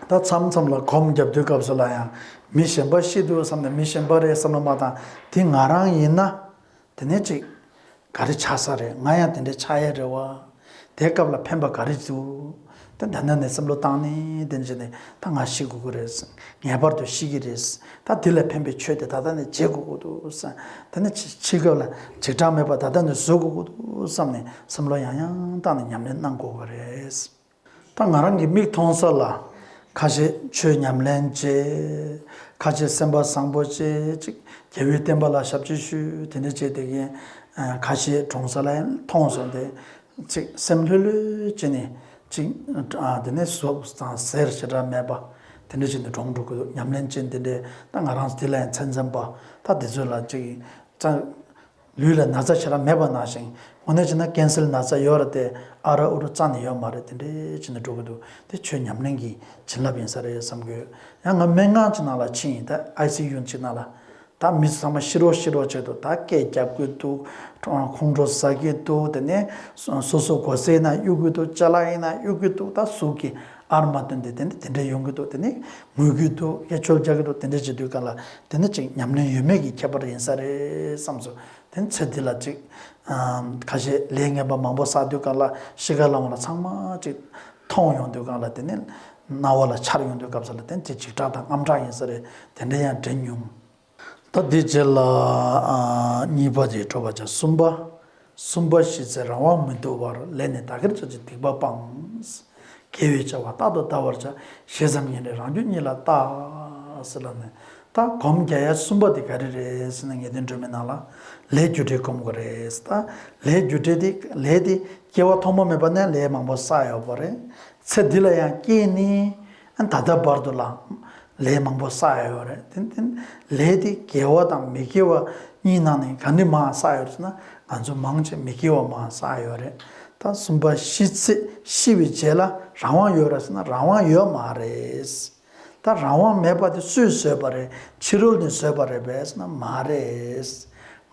ད་མཚམས་མཚམས་ལ་སྒོམ་རྒྱབ་དུས་སྐབས་སུ་ལ་ཡང་མི་གཞན་པ་ཤི་འདུག་བསམ་ནས་མི་གཞན་པ་རེད་བསམ་བློ་མ་བཏང་། དེ་ང་རང་ཡིན་ན། དེ་ནས་ཅིག་ག་རེ་ཆགས་ས་རེད། ང་ཡང་དེ་འདྲ་ཆགས་ཡས་རེད་བ། དེའི་སྐབས་ལ་ཕན་པ་ག་རེ་འདུག་ད་ད་ནས་ནས་བསམ་བློ་བཏང་ནས་དེ་འདྲ་བྱས་ནས་ད་ང་ཤི་དགོས་ཀྱི་རེད། ངེས་པར་དུ་ཤི་གི་རེད། ད་དེ་ལ་ཕན་པའི་ཆོས་དེ་ད་ལྟ་ནས་བྱེད་དགོས་ཀྱི་འདུག་བསམ། དེ་ནས་ཕྱི་ཕྱི་སྐབས་ལ་འཇིགས་སྐྲག་མེད་པ་ད་ལྟ་ནས་བཟོ་དགོས་ཀྱི་འདུག་བསམ་ནས་བསམ་བློ་ཡང་ཡང་བཏང་ནས་ཉམས་ལེན་གནང་དགོས་ཀྱི་རེད། ད་ང་རང་གི་མིག་མཐོང་ས་ལ་ཁ་ཤས་ཆོས་ཉམས་ལེན་བྱེད། ཁ་ཤས་སེམས་པ་བཟང་པོ་བྱེད། ཅིག་རྒྱལ་བའི་བསྟན་པ་ལ་ཞབས་ཕྱི་ཞུ། དེ་འདྲ་བྱེད་བསྡད་མཁན་ཁ་ཤས་གྲོངས་ས་ལ་མཐོང་སོང་སྟེ། ཅིག་སེམས་ལྷོད་ལྷོད་བྱས་ནས་ཅིག་དེ་ནས་ཟུག་དང་ཟེར་ཞེ་དྲག་མེད་པ་དེ་འདྲ་བྱས་ནས་གྲོངས་འགྲོ་གི་འདུག་ཉམས་ལེན་བྱེད་དེ་འདྲས། ད་ང་རང་དེ་ལ་ཡང་ཚད་འཛིན་པ་ད་དེ་ཚོ་ལ་ཅིག་ལུས་ལ་ན་ཚ་ཞེ་དྲག་མེད་པ་ནང་བཞིན། དངོས་གནས་བྱས་ན་ཀན་སར་ན་ཚ་ཡོད་རེད་དེ། ཨ་ར་ཨུ་རུ་རྩ་ནས་ཡོད་མ་རེད། དེ་འདྲའི་བྱས་ནས་འགྲོ་གི་འདུག་དེ་ཆོས་ཉམས་ལེན་གྱི་བྱིན་རླབས་ཡིན་ས་རེད་བསམ་གྱི་ཡོད། ཡང་ང་སྨན་ཁང་གི་ནང་ལ་ཕྱིན་ཡིན། ད་ཨའི་སི་ཡུ་གཅིག་ནང་ལ་ད་མི་ཚང་མ་ཤི་རོགས་ཤི་རོགས་བྱེད་འདུག་ད་སྐད་རྒྱབ་གི་འདུག་ཁོང་ཁྲོ་ཟ་གི་འདུག་དེ་ནས་སོ་སོ་སྒོ་སའི་ནང་གཡུག་གི་འདུག་ཅ་ལག་ཡིན་ན་གཡུག་གི་འདུག་ད་ཟུག་གི་ཨར་མ་བཏོན་ཏེ་དེ་འདྲ་དེ་འདྲ་ཡོང་གི་འདུག་དེ་ནི་ངུ་གི་འདུག་སྐད་ཅོར་རྒྱག་གི་འདུག་དེ་འདྲ་བྱེད་དུས་སྒང་ལ་དེ་ནི་ཅིག་ཉམས་ལེན་ཡོད་མེད་ཀྱི་ཁྱད་པར་ཡིན་ས་རེད་བསམ་སོང་། དེ་ནི་ཚེ་འདི་ལ་ཅིག་ཁ་ཤས་ལས་ངན་པ་མང་པོ་བསགས་དུས་སྒང་ལ་ཤི་ཁ་ལ་འོང་ལ་ཚང་མ་ཅིག་མཐོང་ཡོང་དུས་སྒང་ལ་དེ་ནི་སྣང་བ་ལ་འཆར་ཡོང་དུས་སྐབས་སུ་ལ་དེ་ནི་ཅིག་འཇིགས་སྐྲག་དང་དངངས་སྐྲག་ཡིན་ས་རེད། དེ་འདྲ་ཡང་དྲན་མྱོང་། ད་དེ་རྗེས་ལ་ཨ་གཉིས་པ་དེ་སྤྲོ་བ་བྱ། གསུམ་པ། གསུམ་པ་ཤི་ཚེ་རང་དབང་མི་འདུག་པར་ལས་ནི་བདག་གིར་བྱ་ཞིང་སྡིག་པ་སྤང་། དགེ་བའི་བྱ་བ་རྟག་ཏུ་བལྟ་བར་བྱ། ཞེ་ཙམ་ཉིད་ནི་རང་རྒྱུད་གཉིད་ལ་བལྟ། ཟེར་ལ་ནི། ད་སྒོམ་རྒྱག་ཡ་གསུམ་པ་དེ་ག་རེ་རེད་ཟེར་ན། ངེས་དོན་སྒྲོན་མེ་ནང་ལ་ལས་རྒྱུ་འབྲས་སྒོམ་དགོས་རེད། ད་ལས་རྒྱུ་འབྲས་དེ་ལས་དེ་སྐྱེ་བ་ཐོག་མ་མེད་པ་ནས་ལས་མང་པོ་བསགས་ཡོད་པ་རེད། ཚེ་འདི་ལ་ཡང་སྐྱེས་ནས་ད་ལྟ་བར་དུ་ལ་ལས་མང་པོ་བསགས་ཡོད་རེད། དེ་དེ་ལས་དེ་དགེ་བ་དང་མི་དགེ་བ་གཉིས་ནང་ནས་ག་འདྲ་མང་བསགས་ཡོད་རེད་ཟེར་ན། ང་ཚོ་མང་ཆེ་མི་དགེ་བ་མང་བསགས་ཡོད་རེད། ད་གསུམ་པ་ཤི་ཚེ་ཤི་བའི་རྗེས་ལ་རང་དབང་ཡོད་རེད་ཟེར་ན་རང་དབང་ཡོད་མ་རེད། ད་རང་དབང་མེད་པ་དེ་སུས་བཟོས་པ་རེད། ཕྱི་རོལ་ནས་བཟོས་པ་རེད་པས་ཟེར་ན་མ་རེད།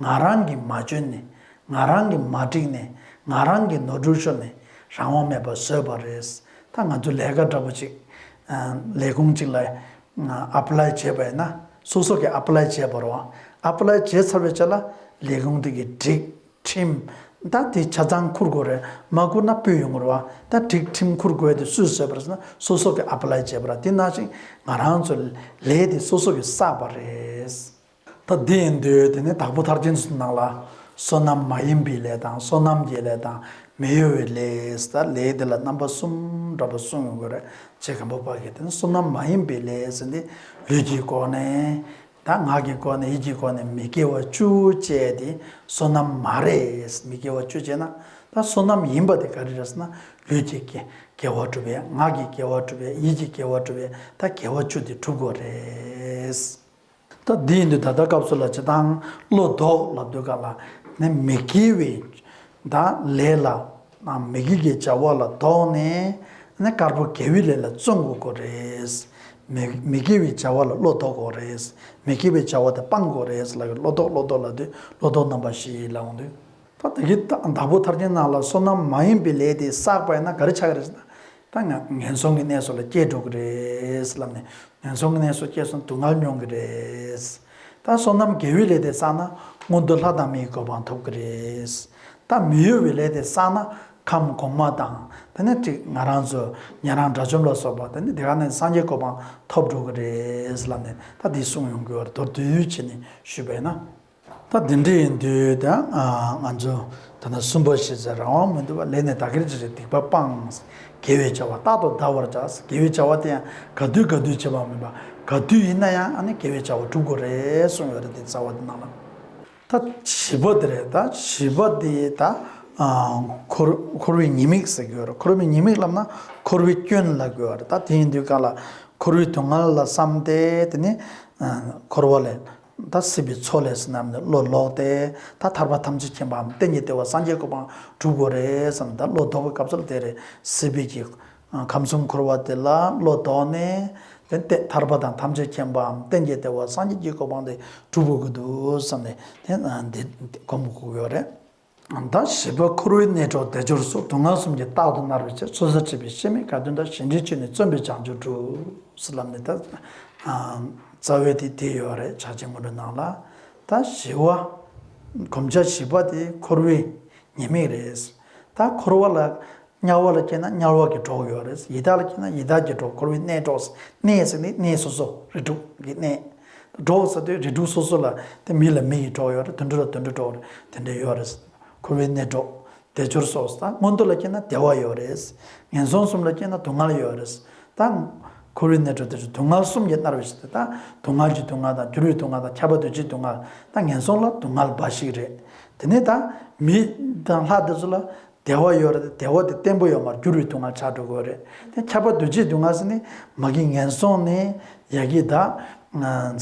ང་རང་གིས་མ་བཅོས་ནས། ང་རང་གིས་མ་བསྒྲིགས་ནས། ང་རང་གིས་ནོར་འཁྲུལ་ཤོར་ནས་རང་དབང་མེད་པར་བཟོས་པ་རེད། ད་ང་ཚོ་ལས་ཀ་འདྲ་པོ་ཅིག་ལས་ཁུངས་ཅིག་ལ་ཨ་པི་ལའི་བྱས་པ་ཡིན་ན། སོ་སོ་གིས་ཨ་པི་ལའི་བྱས་པ་རེད་བ། ཨ་པི་ལའི་བྱས་ཚར་བའི་རྗེས་ལ་ལས་ཁུངས་དེ་གིས་སྒྲིག་ཁྲིམས་ད་དེ་ཆ་ཚང་འཁུར་དགོས་རེད། མ་འཁུར་ན་ཕུད་ཡོང་གི་རེད་བ། ད་སྒྲིག་ཁྲིམས་འཁུར་དགོས་དེ་སུས་བཟོས་པ་རེད་ཟེར་ན་སོ་སོ་གིས་ཨ་པི་ལའི་བྱས་པ་རེད། དེ་ནང་བཞིན་ང་རང་ཚོ་ལས་དེ་སོ་སོ་གིས་བསགས་པ་རེད། ད་འདི་ཡིན་དུས་དེ་ནས་དྭགས་པོ་ཐར་རྒྱན་ཚོའི་ནང་ལ། བསོད་ནམས་མ་ཡིན་པའི་ལས་དང་། བསོད་ནམས་ཀྱི་ལས་དང་། མི་གཡོ་བའི་ལས། ད་ལས་དེ་ལ་རྣམ་པ་གསུམ་འདྲ་པོ་གསུངས་ཡོང་གི་རེད། རྗེ་སྒམ་པོ་པ་གིས་དེ་ནས་བསོད་ནམས་མ་ཡིན་པའི་ལས་ཟེར་འདི་ལུས་ཀྱི་སྒོ་ནས། ད་ངག་གི་སྒོ་ནས། ཡིད་ཀྱི་སྒོ་ནས། མི་དགེ་བ་བཅུ་བཅས་ཏེ་བསོད་ནམས་མ་རེད། མི་དགེ་བ་བཅུ་བཅས་ན། ད་བསོད་ནམས་ཡིན་པ་དེ་ག་རེ་རེད་ཟེར་ན། ལུས་ཀྱི་དགེ་དགེ་བ་སྒྲུབ་ཡས། ངག་གི་དགེ་བ་སྒྲུབ་ཡས། ཡིད་ཀྱི་དགེ་བ་སྒྲུབ་ཡས། ད་དགེ་བ་བཅུ་དེ་སྒྲུབ་དགོས་རེད། ད་འདི་ཡིན་དུས་ད་ལྟ་སྐབས་སུ་ལ་སྤྱིར་བཏང་བློ་ལྡོག་ལབ་དུས་སྒང་ལ་ནི་མི་དགེ་བའི་ད་ལས་ལ་མི་དགེ་བའི་བྱ་བ་ལ་ལྡོག་ནས་ནི་དཀར་པོ་དགེ་བའི་ལས་ལ་བརྩོན་དགོས་ཀྱི་རེད། མི་མི་དགེ་བའི་བྱ་བ་ལ་བློ་ལྡོག་དགོས་རེད། མི་དགེ་བའི་བྱ་བ་དེ་སྤང་དགོས་རེད་ལབ་ཀྱི། བློ་ལྡོག་བློ་ལྡོག་ལབ་དུས་བློ་ལྡོག་རྣམ་པ་བཞི་ལབ་འོང་དུས། ད་དེ་གི་ད་དྭགས་པོ་ཐར་རྒྱན་ནང་ལ་བསོད་ནམས་མ་ཡིན་པའི་ལས་དེ་བསགས་པ་ཡིན་ན་ག་རེ་ཆགས་ཀྱི་རེད་ཟེར་ན། ད་ང་ངན་སོང་གི་གནས་སུ་ལ་སྐྱེ་འགྲོ་གི་རེད་ལབ་ནས། ངན་སོང་གི་གནས་སུ་སྐྱེས་སོང་སྡུག་བསྔལ་མྱོང་གི་རེད། ད་བསོད་ནམས་དགེ་བའི་ལས་དེ་བསགས་ན་མངོན་མཐོ་ལྷ་དང་མིའི་གོ་འཕང་ཐོབ་ཀྱི་རེད། ད་མི་གཡོ་བའི་ལས་དེ་བསགས་ན་ ཁམས་གོང་མ་དང་དེ་ནས་ཅིག་ང་རང་ཚོ་ཉན་རང་དགྲ་བཅོམ་ལ་སོགས་པ་དེ་ནས་དེ་ག་ནས་སངས་རྒྱས་གོ་འཕང་ཐོབ་འགྲོ་གི་རེད་ལབ་ནས་ད་འདི་གསུངས་ཡོང་གི་ཡོད་རེད། མདོར་བསྡུས་བྱས་ནས་ཞུས་པས་ན། ད་འདི་འདྲ་ཡིན་དུས་ད་ང་ཚོ་ད་ལྟ་གསུམ་པ་བཞི་ཚེ་རང་དབང་མི་འདུག་པ། ལས་ནི་བདག་གིར་བྱས་ཏེ་སྡིག་པ་སྤངས། དགེ་བའི་བྱ་བ་རྟག་ཏུ་བདའ་བར་བྱ། དགེ་བའི་བྱ་བ་དེ་ཡང་ག་དུས་ག་དུས་བྱེད་པ་མིན་པ་ག་དུས་ཡིན་ན་ཡང་ཨ་ནི་དགེ་བའི་བྱ་བ་སྒྲུབ་དགོས་རེད་གསུངས་ཡོད་རེད། དེ་རྩ་བ་དེ་ནང་ལ། ད་བཞི་པ་དེ་རེད། ད་བཞི་པ་དེ་ད་འཁོར་འཁོར་བའི་ཉེས་དམིགས་ཟེར་གྱི་ཡོད་རེད། འཁོར་བའི་ཉེས་དམིགས་ལབ་ན་འཁོར་བའི་སྐྱོན་ལབ་ཀྱི་ཡོད་རེད། ད་དེ་ཡིན་དུས་ག་ལ་འཁོར་བའི་སྡུག་བསྔལ་ལ་བསམ་སྟེ་དེ་ནི་འཁོར་བ་ལས་ད་སྲིད་པའི་མཚོ་ལས་ཟེར་ནམ་ནས་བློ་ལོག་སྟེ་ད་ཐར་པ་ཐམས་ཅད་མཁྱེན་པའམ་གཏན་གྱི་བདེ་བ་སངས་རྒྱས་གོ་འཕང་སྒྲུབ་དགོས་རེད་བསམ། ད་བློ་ལྡོག་པའི་སྐབས་སུ་ལ་དེ་རེད། སྲིད་པའི་གི་ཁམས་གསུམ་འཁོར་བ་དེ་ལ་བློ་ལྡོག་ནས་དེ་ཐར་པ་དང་ཐམས་ཅད་མཁྱེན་པའམ་གཏན་གྱི་བདེ་བ་སངས་རྒྱས་ཀྱི་གོ་འཕང་དེ་སྒྲུབ་དགོས་ཀྱི་འདུག་བསམ་ནས་དེ་འདི་སྒོམ་དགོས་ཀྱི་ཡོད་རེད། ད་བཞི་པ་འཁོར་བའི་གནས་གྲོགས་བདེ་སྦྱོར་སོགས། སྡུག་བསྔལ་གསུམ་གྱིས་རྟག་ཏུ་མནར་བའི་ཕྱིར། སོ་སོར་ཁྲིད་པའི་ཤེས་མེད་དགའ་སྟོན་ལྟར། གཞན་འདྲིས་བཅོས་ནས་བརྩོན་པས་བྱང་ཆུབ་སྒྲུབ། ཟེར་ལབ་ནས་ད་རྩ་བའི་དེ་དེ་ཡོད་རེད། ཕྱག་ཆེན་སྔོན་འགྲོའི་ནང་ལ་ད་བཞི་པ་གོམས་ཆ་བཞི་པ་དེ་འཁོར་བའི་ཉེས་དམིགས་རེད། ད་འཁོར་བ་ལ་དམྱལ་བ་ལ་སྐྱེས་ན་དམྱལ་བ་གི་གྲོགས་ཡོད་རེད། ཡི་དྭགས་ལ་སྐྱེས་ན་ཡི་དྭགས་ཀྱི་གྲོགས། འཁོར་བའི་གནས་གྲོགས། གནས་ཟེར་ནི་གནས་སོ་སོ་རིགས་དྲུག་གི་གནས། གྲོགས་ཟེར་དུས་རིགས་དྲུག་སོ་སོ་ལ་དེ་མི་ལ་མི་ཡི་གྲོགས་ཡོད་རེད། དུད་འགྲོ་ལ་དུད་འགྲོའི་གྲོགས་རེད། དེ་འདྲ་ཡོད་རེད། འཁོར་བའི་གནས་གྲོགས་བདེ་སྦྱོར་སོགས། ད་མངོན་མཐོ་ལ་སྐྱེས་ན་བདེ་བ་ཡོད་རེད། ངན་སོང་གསུམ་ལ་སྐྱེས་ན་སྡུག་བསྔལ་ཡོད་རེད། ད་འཁོར་བའི་གནས་གྲོགས་དེ་ཚོ་སྡུག་བསྔལ་གསུམ་གྱིས་མནར་བའི་ཕྱིར་ཏེ། ད་སྡུག་བསྔལ་གྱི་སྡུག་བསྔལ་དང་། འགྱུར་བའི་སྡུག་བསྔལ་དང་། ཁྱབ་པ་འདུ་བྱེད་སྡུག་བསྔལ། ད་ངན་སོང་ལ་སྡུག་བསྔལ་འབའ་ཞིག་རེད། དེ་ནས་ད་མི་དང་ལྷ་དེ་ཚོ་ལ་བདེ་བ་ཡོད་རེད། བདེ་བ་དེ་བརྟན་པོ་ཡོད་མ་རེད། འགྱུར་བའི་སྡུག་བསྔལ་ཆགས་འགྲོ་གི་ཡོད་རེད། དེ་ཁྱབ་པ་འདུ་བྱེད་སྡུག་བསྔལ་ཟེར་ནི་མ་གི་ངན་སོང་ནས་ཡ་གི་ད་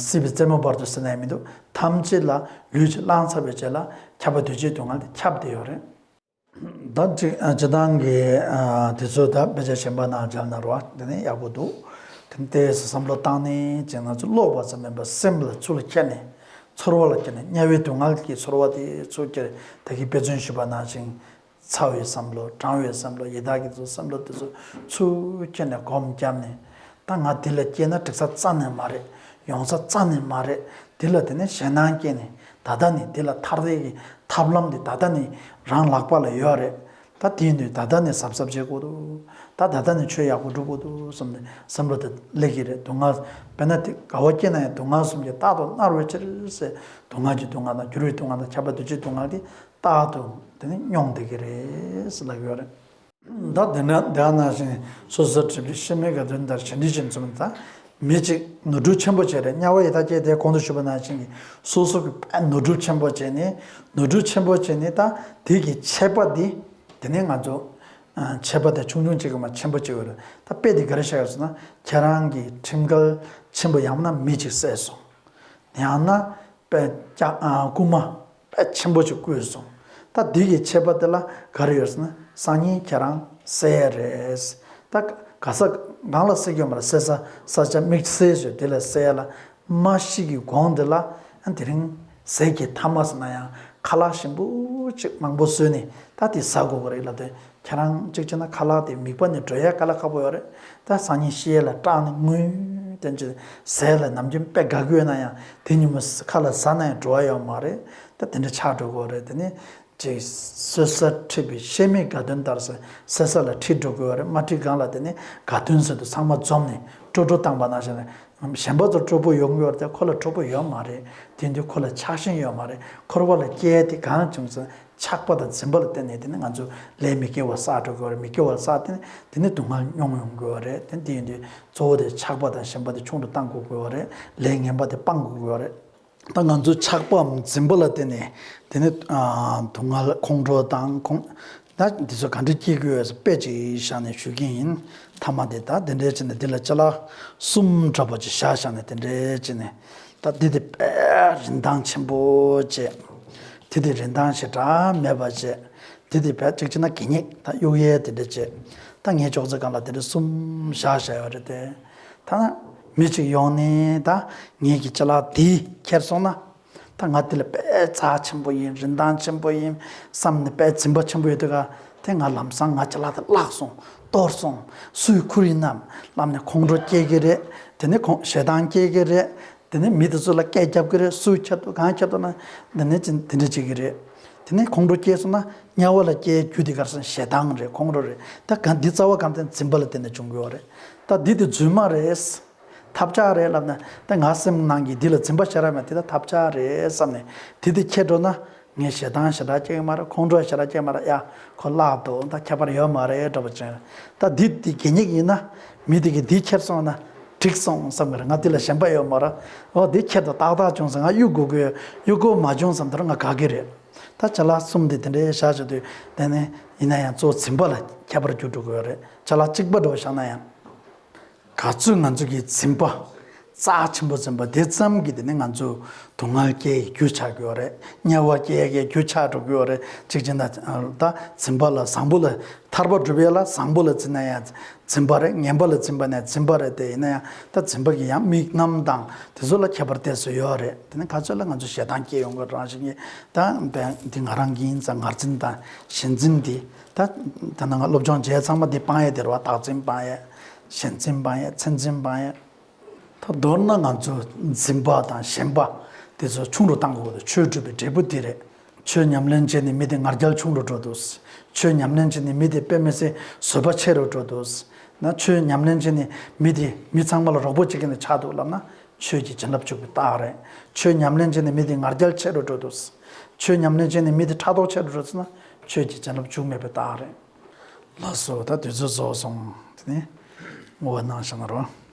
སྲིད་པའི་རྩེ་མོ་བར་དུ་ཟེར་ན་ཡང་མི་འདུག་ཐམས་ཅད་ལ་ལུས་ཀྱིས་བླངས་ཚར་བའི་རྗེས་ལ་ཁྱབ་པ་འདུ་བྱེད་སྡུག་བསྔལ་དེ་ཁྱབ་བསྡད་ཡོད་རེད། ད་ཅིག་སྤྱིར་བཏང་གི་དེ་ཚོ་ད་དཔེ་ཆ་གཞན་པ་ནང་སྦྱར་ན་རོ། དེ་ནི་ཡག་པོ་འདུག་དེ་ནི་ཏོག་ཙམ་བསམ་བློ་བཏང་ནས་ཅིག་ང་ཚོ་ཀློག་པ་ཙམ་མིན་པར་སེམས་ལ་ཚུར་ལ་འཁྱེར་ནས། ཚོར་བ་ལ་འཁྱེར་ནས། དམྱལ་བའི་སྡུག་བསྔལ་གྱི་ཚོར་བ་དེ་ཚུར་འཁྱེར། ད་གིན་དཔེ་མཚོན་ཞུས་པ་ནང་བཞིན། ཚ་བའི་བསམ་བློ། གྲང་བའི་བསམ་བློ། ཡི་དྭགས་ཀྱི་ཚོ་བསམ་བློ་དེ་ཚོ་ཚུར་འཁྱེར་ནས་སྒོམ་བརྒྱབ་ནས། ད་ང་འདི་ལ་སྐྱེས་ན་འགྲིག་ས་རྩ་ནས་མ་རེད། ཡོང་ས་རྩ་ནས་མ་རེད། འདི་ལ་དེ་ནས་ཞེད་སྣང་སྐྱེས་ནས་ད་ལྟ་ནས་འདི་ལ་ཐར་ཡས་ཀྱི་ཐབས་ལམ་འདི་ད་ལྟ་ནས་རང་ལག་པ་ལ་ཡོད་རེད། ད་དེ་ཡིན་དུས་ད་ལྟ་ནས་གཟབ་གཟབ་བྱེད་དགོས་འདུག་ད་ད་ལྟ་ནས་ཆོས་ཡག་པོ་སྒྲུབ་དགོས་འདུག་བསམ་ནས་བསམ་བློ་དེ་སླེབས་ཀྱི་རེད། སྡུག་བསྔལ་དཔེར་ན་དེ་དགའ་བ་སྐྱེས་ན་ཡང་སྡུག་བསྔལ་གསུམ་གྱིས་རྟག་ཏུ་མནར་བའི་ཕྱིར་ཟེར། སྡུག་བསྔལ་གྱི་སྡུག་བསྔལ་དང་། འགྱུར་བའི་སྡུག་བསྔལ་དང་། ཁྱབ་པ་འདུ་བྱེད་སྡུག་བསྔལ་དེ་རྟག་ཏུ་དེ་ནི་མྱོང་བསྡད་ཀྱི་རེད་ཟེར་ལབ་ཡོད་རེད། ད་དེ་ནས་དེ་ནང་བཞིན་སོ་སོར་ཁྲིད་པའི་ཤེས་མེད་དགའ་སྟོན་ལྟར། གཞན་འདྲིས་བཅོས་ནས་བརྩོན་པས། ད་མི་གཅིག་ནོར་འཁྲུལ་ཆེན་པོ་བྱས་རེད། དམྱལ་བ་ཡི་དྭགས་སྐྱེས་དེ་གོང་དུ་ཞུས་པ་ནང་བཞིན་གྱི་སོ་སོ་གི་དཔེ་ནོར་འཁྲུལ་ཆེན་པོ་བྱས་ནས། ནོར་འཁྲུལ་ཆེན་པོ་བྱས་ནས་ད་དེ་གི་ཆད་པ་འདི་དེ་ནས་ང་ཚོ་ཆད་པ་དེ་ཆུང་ཆུང་གཅིག་གི་མ་ཆེན་པོ་གཅིག་ཡོད་རེད། ད་དཔེ་དེ་ག་རེ་བཞག་ཡོད་ཟེར་ན། ཁྱེད་རང་གི་ཁྲིམས་འགལ་ཆེན་པོ་ཡང་ན་མི་གཅིག་བསད་སོང་། ཡང་ན་དཔེ་ལྕགས་ཨ་རྐུན་མ་དཔེ་ཆེན་པོ་ཅིག་བརྐུས་སོང་། ད་འདི་གི་ཆད་པ་དེ་ལ་ག་རེ་ཡོད་ཟེར་ན། སང་ཉིན་ཁྱེད་རང་བསད་ཡས་རེད། ད་ག་ས་གང་ལ་བསད་ཀྱི་ཡོད་མ་རེད། བསད་ས་ས་ཆ་དམིགས་བསལ་ཞིག་དེ་ལ་བསད་ཡས་ལ་མ་ཤི་གི་གོང་དེ་ལ། ཨ་དེ་རིང་ཟས་ཀྱི་མཐའ་མ་ཟེར་ན་ཡང་ཁ་ལག་ཞིམ་པོ་ཅིག་མང་པོ་བཟོས་ནས་ད་དེ་ཟ་དགོས་ཀྱི་རེད་ལབ་དུས། ཁྱེད་རང་གཅིག་བྱས་ན་ཁ་ལག་དེ་མིད་པ་ནས་འགྲོ་ཡ་དཀའ་ལས་ཁག་པོ་ཡོད་རེད། ད་སང་ཉིན་ཤི་ཡས་ལ་སྐྲག་ནས་ངུས་དེ་ཅིག་ཟས་ལ་ནམ་རྒྱུན་དཔེ་དགའ་གི་ཡོད་ན་ཡང་དེ་ཉིན་མོ་ཁ་ལག་ཟ་ན་ཡང་བྲོ་བ་ཡོད་མ་རེད། ད་དེ་འདྲ་ཆགས་འགྲོ་གི་ཡོད་རེད། དེ་ནི་ཅིག་སོ་སོར་ཁྲིད་པའི་ཤེས་མེད་དགའ་སྟོན་ལྟར་ཟེར། བསད་ས་ལ་ཁྲིད་འགྲོ་གི་ཡོད་རེད། མ་ཁྲིད་གོང་ལ་དེ་ནི་དགའ་སྟོན་ཟེར་དུས་ཚང་མ་འཛོམས་ནས་སྤྲོ་སྤྲོ་བཏང་པ་ནང་བཞིན་རེད། གཞན་པ་ཚོར་སྤྲོ་པོ་ཡོང་གི་ཡོད་རེད་དེ་ཁོ་ལ་སྤྲོ་པོ་ཡོད་མ་རེད། དེ་དུས་ཁོ་ལ་ཆགས་ཞེན་ཡོད་མ་རེད། འཁོར་བ་ལ་སྐྱེ་ཡས་དེ་གང་བྱུང་ཟེར་ན་ཆགས་པ་དང་འཛིན་པ་ལ་བརྟེན་ནས། དེ་ནི་ང་ཚོ་ལས་མི་དགེ་བ་བསགས་འགྲོ་གི་ཡོད་རེད། མི་དགེ་བ་བསགས་དེ་ནི་དེ་ནི་སྡུག་བསྔལ་མྱོང་ཡོང་གི་ཡོད་རེད། དེ་དེ་ཡིན་དུས་གཙོ་བོ་དེ་ཆགས་པ་དང་ཞེན་པ་དེ་ཆུང་དུ་གཏང་དགོས་ཀྱི་ཡོད་རེད། ལས་ངན་པ་དེ་སྤང་དགོས་ཀྱི་ཡོད་རེད། ད་ང་ཚོ་ཆགས་པའམ་འཛིན་པ་ལ་བརྟེན་ནས་དེ་ནི་ཨ་སྡུག་བསྔལ་ཁོང་ཁྲོ་དང་ཁོང་། ད་འདི་ཚོ་ག་འདྲ་སྐྱེ་དགོས་ཟེར་དཔེ་ཅིག་བཞག་ནས་ཞུ་གི་ཡིན། ཐ་མ་དེ་ད་དེ་འདྲའི་ཕྱིར་ན་འདི་ལ་ཅ་ལག་གསུམ་འདྲ་པོ་ཅིག་བཞག་བཞག་ནས་དེ་འདྲའི་ཕྱིར་ན། ད་འདི་དེ་དཔེ་རིན་ཐང་ཆེན་པོ་བྱས། དེ་དེ་རིན་ཐང་ཞེ་དྲག་མེད་པ་བྱས། དེ་དེ་དཔེ་གཅིག་བྱས་ན་གད་སྙིགས་ད་གཡུག་ཡས་དེ་འདྲ་བྱས། ད་ངས་ཅོག་ཙེ་སྒང་ལ་དེ་འདྲ་གསུམ་བཞག་བཞག་ཡོད་རེད་དེ། ད་མི་གཅིག་ཡོང་ནས་ད་ངེད་ཀྱི་ཅ་ལག་དེ་ཁྱེར་སོང་ན། ད་ང་དེ་ལ་དཔེ་རྩ་ཆེན་པོ་ཡིན། རིན་ཐང་ཆེན་པོ་ཡིན་བསམ་ནས་དཔེ་འཛིན་པ་ཆེན་པོ་ཡོད་དུས་ག་དེ་ང་ལམ་སང་ང་ཅ་ལག་དེ་བརླག་སོང་། གཏོར་སོང་། སུའི་ཁུར་ཡིན་ནམ་ལབ་ནས་ཁོང་ཁྲོ་སྐྱེ་གི་རེད། དེ་ནས་ཁོང་ཞེ་སྡང་སྐྱེ་གི་རེད། དེ་ནས་མི་དེ་ཚོ་ལ་སྐད་རྒྱབ་གི་རེད། སུས་ཁྱེར་འདུག་གང་ཁྱེར་འདུག་ན་འདི་ནས་ཅི་འདི་འདྲ་བྱེད་གི་རེད། དེ་ནས་ཁོང་ཁྲོ་སྐྱེས་སོང་ན་དམྱལ་བ་ལ་སྐྱེའི་རྒྱུ་དེ་ག་རེ་ཟེར་ན་ཞེ་སྡང་རེད། ཁོང་ཁྲོ་རེད། ད་ག་འདི་རྩ་བ་གང་དེ་འཛིན་པ་ལ་བརྟེན་ནས་འབྱུང་གི་ཡོད་རེད། ད་འདི་དེ་རྫུན་མ་རེད། ཐབས་ཆག་རེད་ལབ་ན་ད་ང་སེམས་ནང་གི་འདི་ལ་འཛིན་པ་ཞེ་དྲག་མེད། དེ་ད་ཐབས་ཆག་རེད་བསམ་ནས་དེ་དེ་ཁྱེར་འགྲོ་ན། ངས་ཞེ་སྡང་ཞེ་དྲག་སྐྱེ་གི་མ་རེད། ཁོང་ཁྲོ་ཞེ་དྲག་སྐྱེ་མ་རེད། ཡ་ཁོ་བརླག་འདུག་ད་ཁྱད་པར་ཡོད་མ་རེད་འདྲ་པོ་ཅན། ད་འདི་འདི་གད་སྙིགས་ཡིན་ན་མི་དེ་གིས་འདི་ཁྱེར་སོང་ན་འགྲིག་སོང་བསམ་གི་རེད། ང་འདི་ལ་ཞེན་པ་ཡོད་མ་རེད། འོ་འདི་ཁྱེར་དུ་ཏག་ཏག་བྱུང་ཟེར། ང་གཡུག་དགོས་ཀྱི་ཡོད། གཡུག་དགོས་མ་བྱུང་བསམ་དུས་ང་དགའ་གི་རེད། ད་ཅ་ལག་གསུམ་དེ་དེ་འདྲའི་བཞག་བྱ་དུས་དེ་ནས་ཡིན་ན་ཡང་གཙོ་བོ་འཛིན་པ་ལ་ཁྱད་པར་འགྱུར་འགྲོ་གི་ཡོད་རེད། ཅ་ལག་གཅིག་པ་འདྲ་བོ་བཞག་ན་ཡང་། ག་ཚོད་ང་ཚོ་གི་འཛིན་པ་རྩ་ཆེན་པོ་འཛིན་པ་དེ་ཙམ་གྱིས་དེ་ནི་ང་ཚོ་སྡུག་བསྔལ་སྐྱེ་ཡི་རྒྱུ་ཆགས་ཀྱི་ཡོད་རེད། དམྱལ་བ་སྐྱེ་ཡི་རྒྱུ་ཆགས་འགྲོ་གི་ཡོད་རེད། གཅིག་བྱས་ན་ད་འཛིན་པ་ལ་བཟང་པོ་ལ་ཐར་པ་སྒྲུབ་ཡ་ལ་བཟང་པོ་ལ་འཛིན་ན་ཡང་འཛིན་པ་རེད། ངན་པ་ལ་འཛིན་པ་ནས་འཛིན་པ་རེད། དེ་ཡིན་ན་ཡང་ད་འཛིན་པ་གི་ཡང་དམིགས་རྣམ་དང་དེ་ཚོ་ལ་ཁྱད་པར་ཏོག་ཙམ་ཡོད་རེད། དེ་ནི་ག་ཚོད་ལ་ང་ཚོ་ཞེ་སྡང་སྐྱེ་ཡོང་གི་རང་བཞིན་གྱིས་ད་འདི་ང་རང་གི་ཡིན་ཙང་ངར་འཛིན་དང་ཞེན་འཛིན་འདི་ད་ད་ནང་སློབ་སྦྱོང་བྱས་ཚང་མ་འདི་སྤང་ཡ་དེ་རེད་བ། བདག་འཛིན་སྤང་ཡ། ཞེན་འཛིན་སྤང་ཡ། མཚན་འཛིན་སྤང་ཡ། ད་མདོར་ན་ང་ཚོ་འཛིན་པ་དང་ཞེན་པ་དེ་ཚོ་ཆུང་རུ་བཏང་དགོས་ཀྱི་འདུག་ཆོས་སྒྲུབ་པའི་འབྲས་བུ་དེ་རེད། ཆོས་ཉམས་ལེན་བྱས་ནས་མི་དེ་ང་རྒྱལ་ཆུང་རུ་འགྲོ་འདུག་ཆོས་ཉམས་ལེན་བྱས་ནས་མི་དེ་དཔེ་མི་སྲིད་བཟོད་པ་ཆེ་རུ་འགྲོ་འདུག་ན་ཆོས་ཉམས་ལེན་བྱས་ནས་མི་དེ་མི་ཚང་མ་ལ་རོགས་པ་བྱེད་མཁན་ནས་ཆགས་འདུག་ལབ་ན་ཆོས་ཀྱི་བྱིན་རླབས་འཇུག་པའི་རྟགས་རེད། ཆོས་ཉམས་ལེན་བྱས་ནས་མི་དེ་ང་རྒྱལ་ཆེ་རུ་འགྲོ་འདུག་ཆོས་ཉམས་ལེན་བྱས་ནས་མི་དེ་ཕྲག་དོག་ཆེ་རུ་འགྲོ་ཟེར་ན་ཆོས་ཀྱི་བྱིན་རླབས་འཇུག་མེད་པའི་རྟགས་རེད། ལགས་སོ། ད་དུས་ཚོད་རྫོགས་སོང་། དེ་ནས་བསྔོ་བ་གནང་བཞག་ན་རོགས།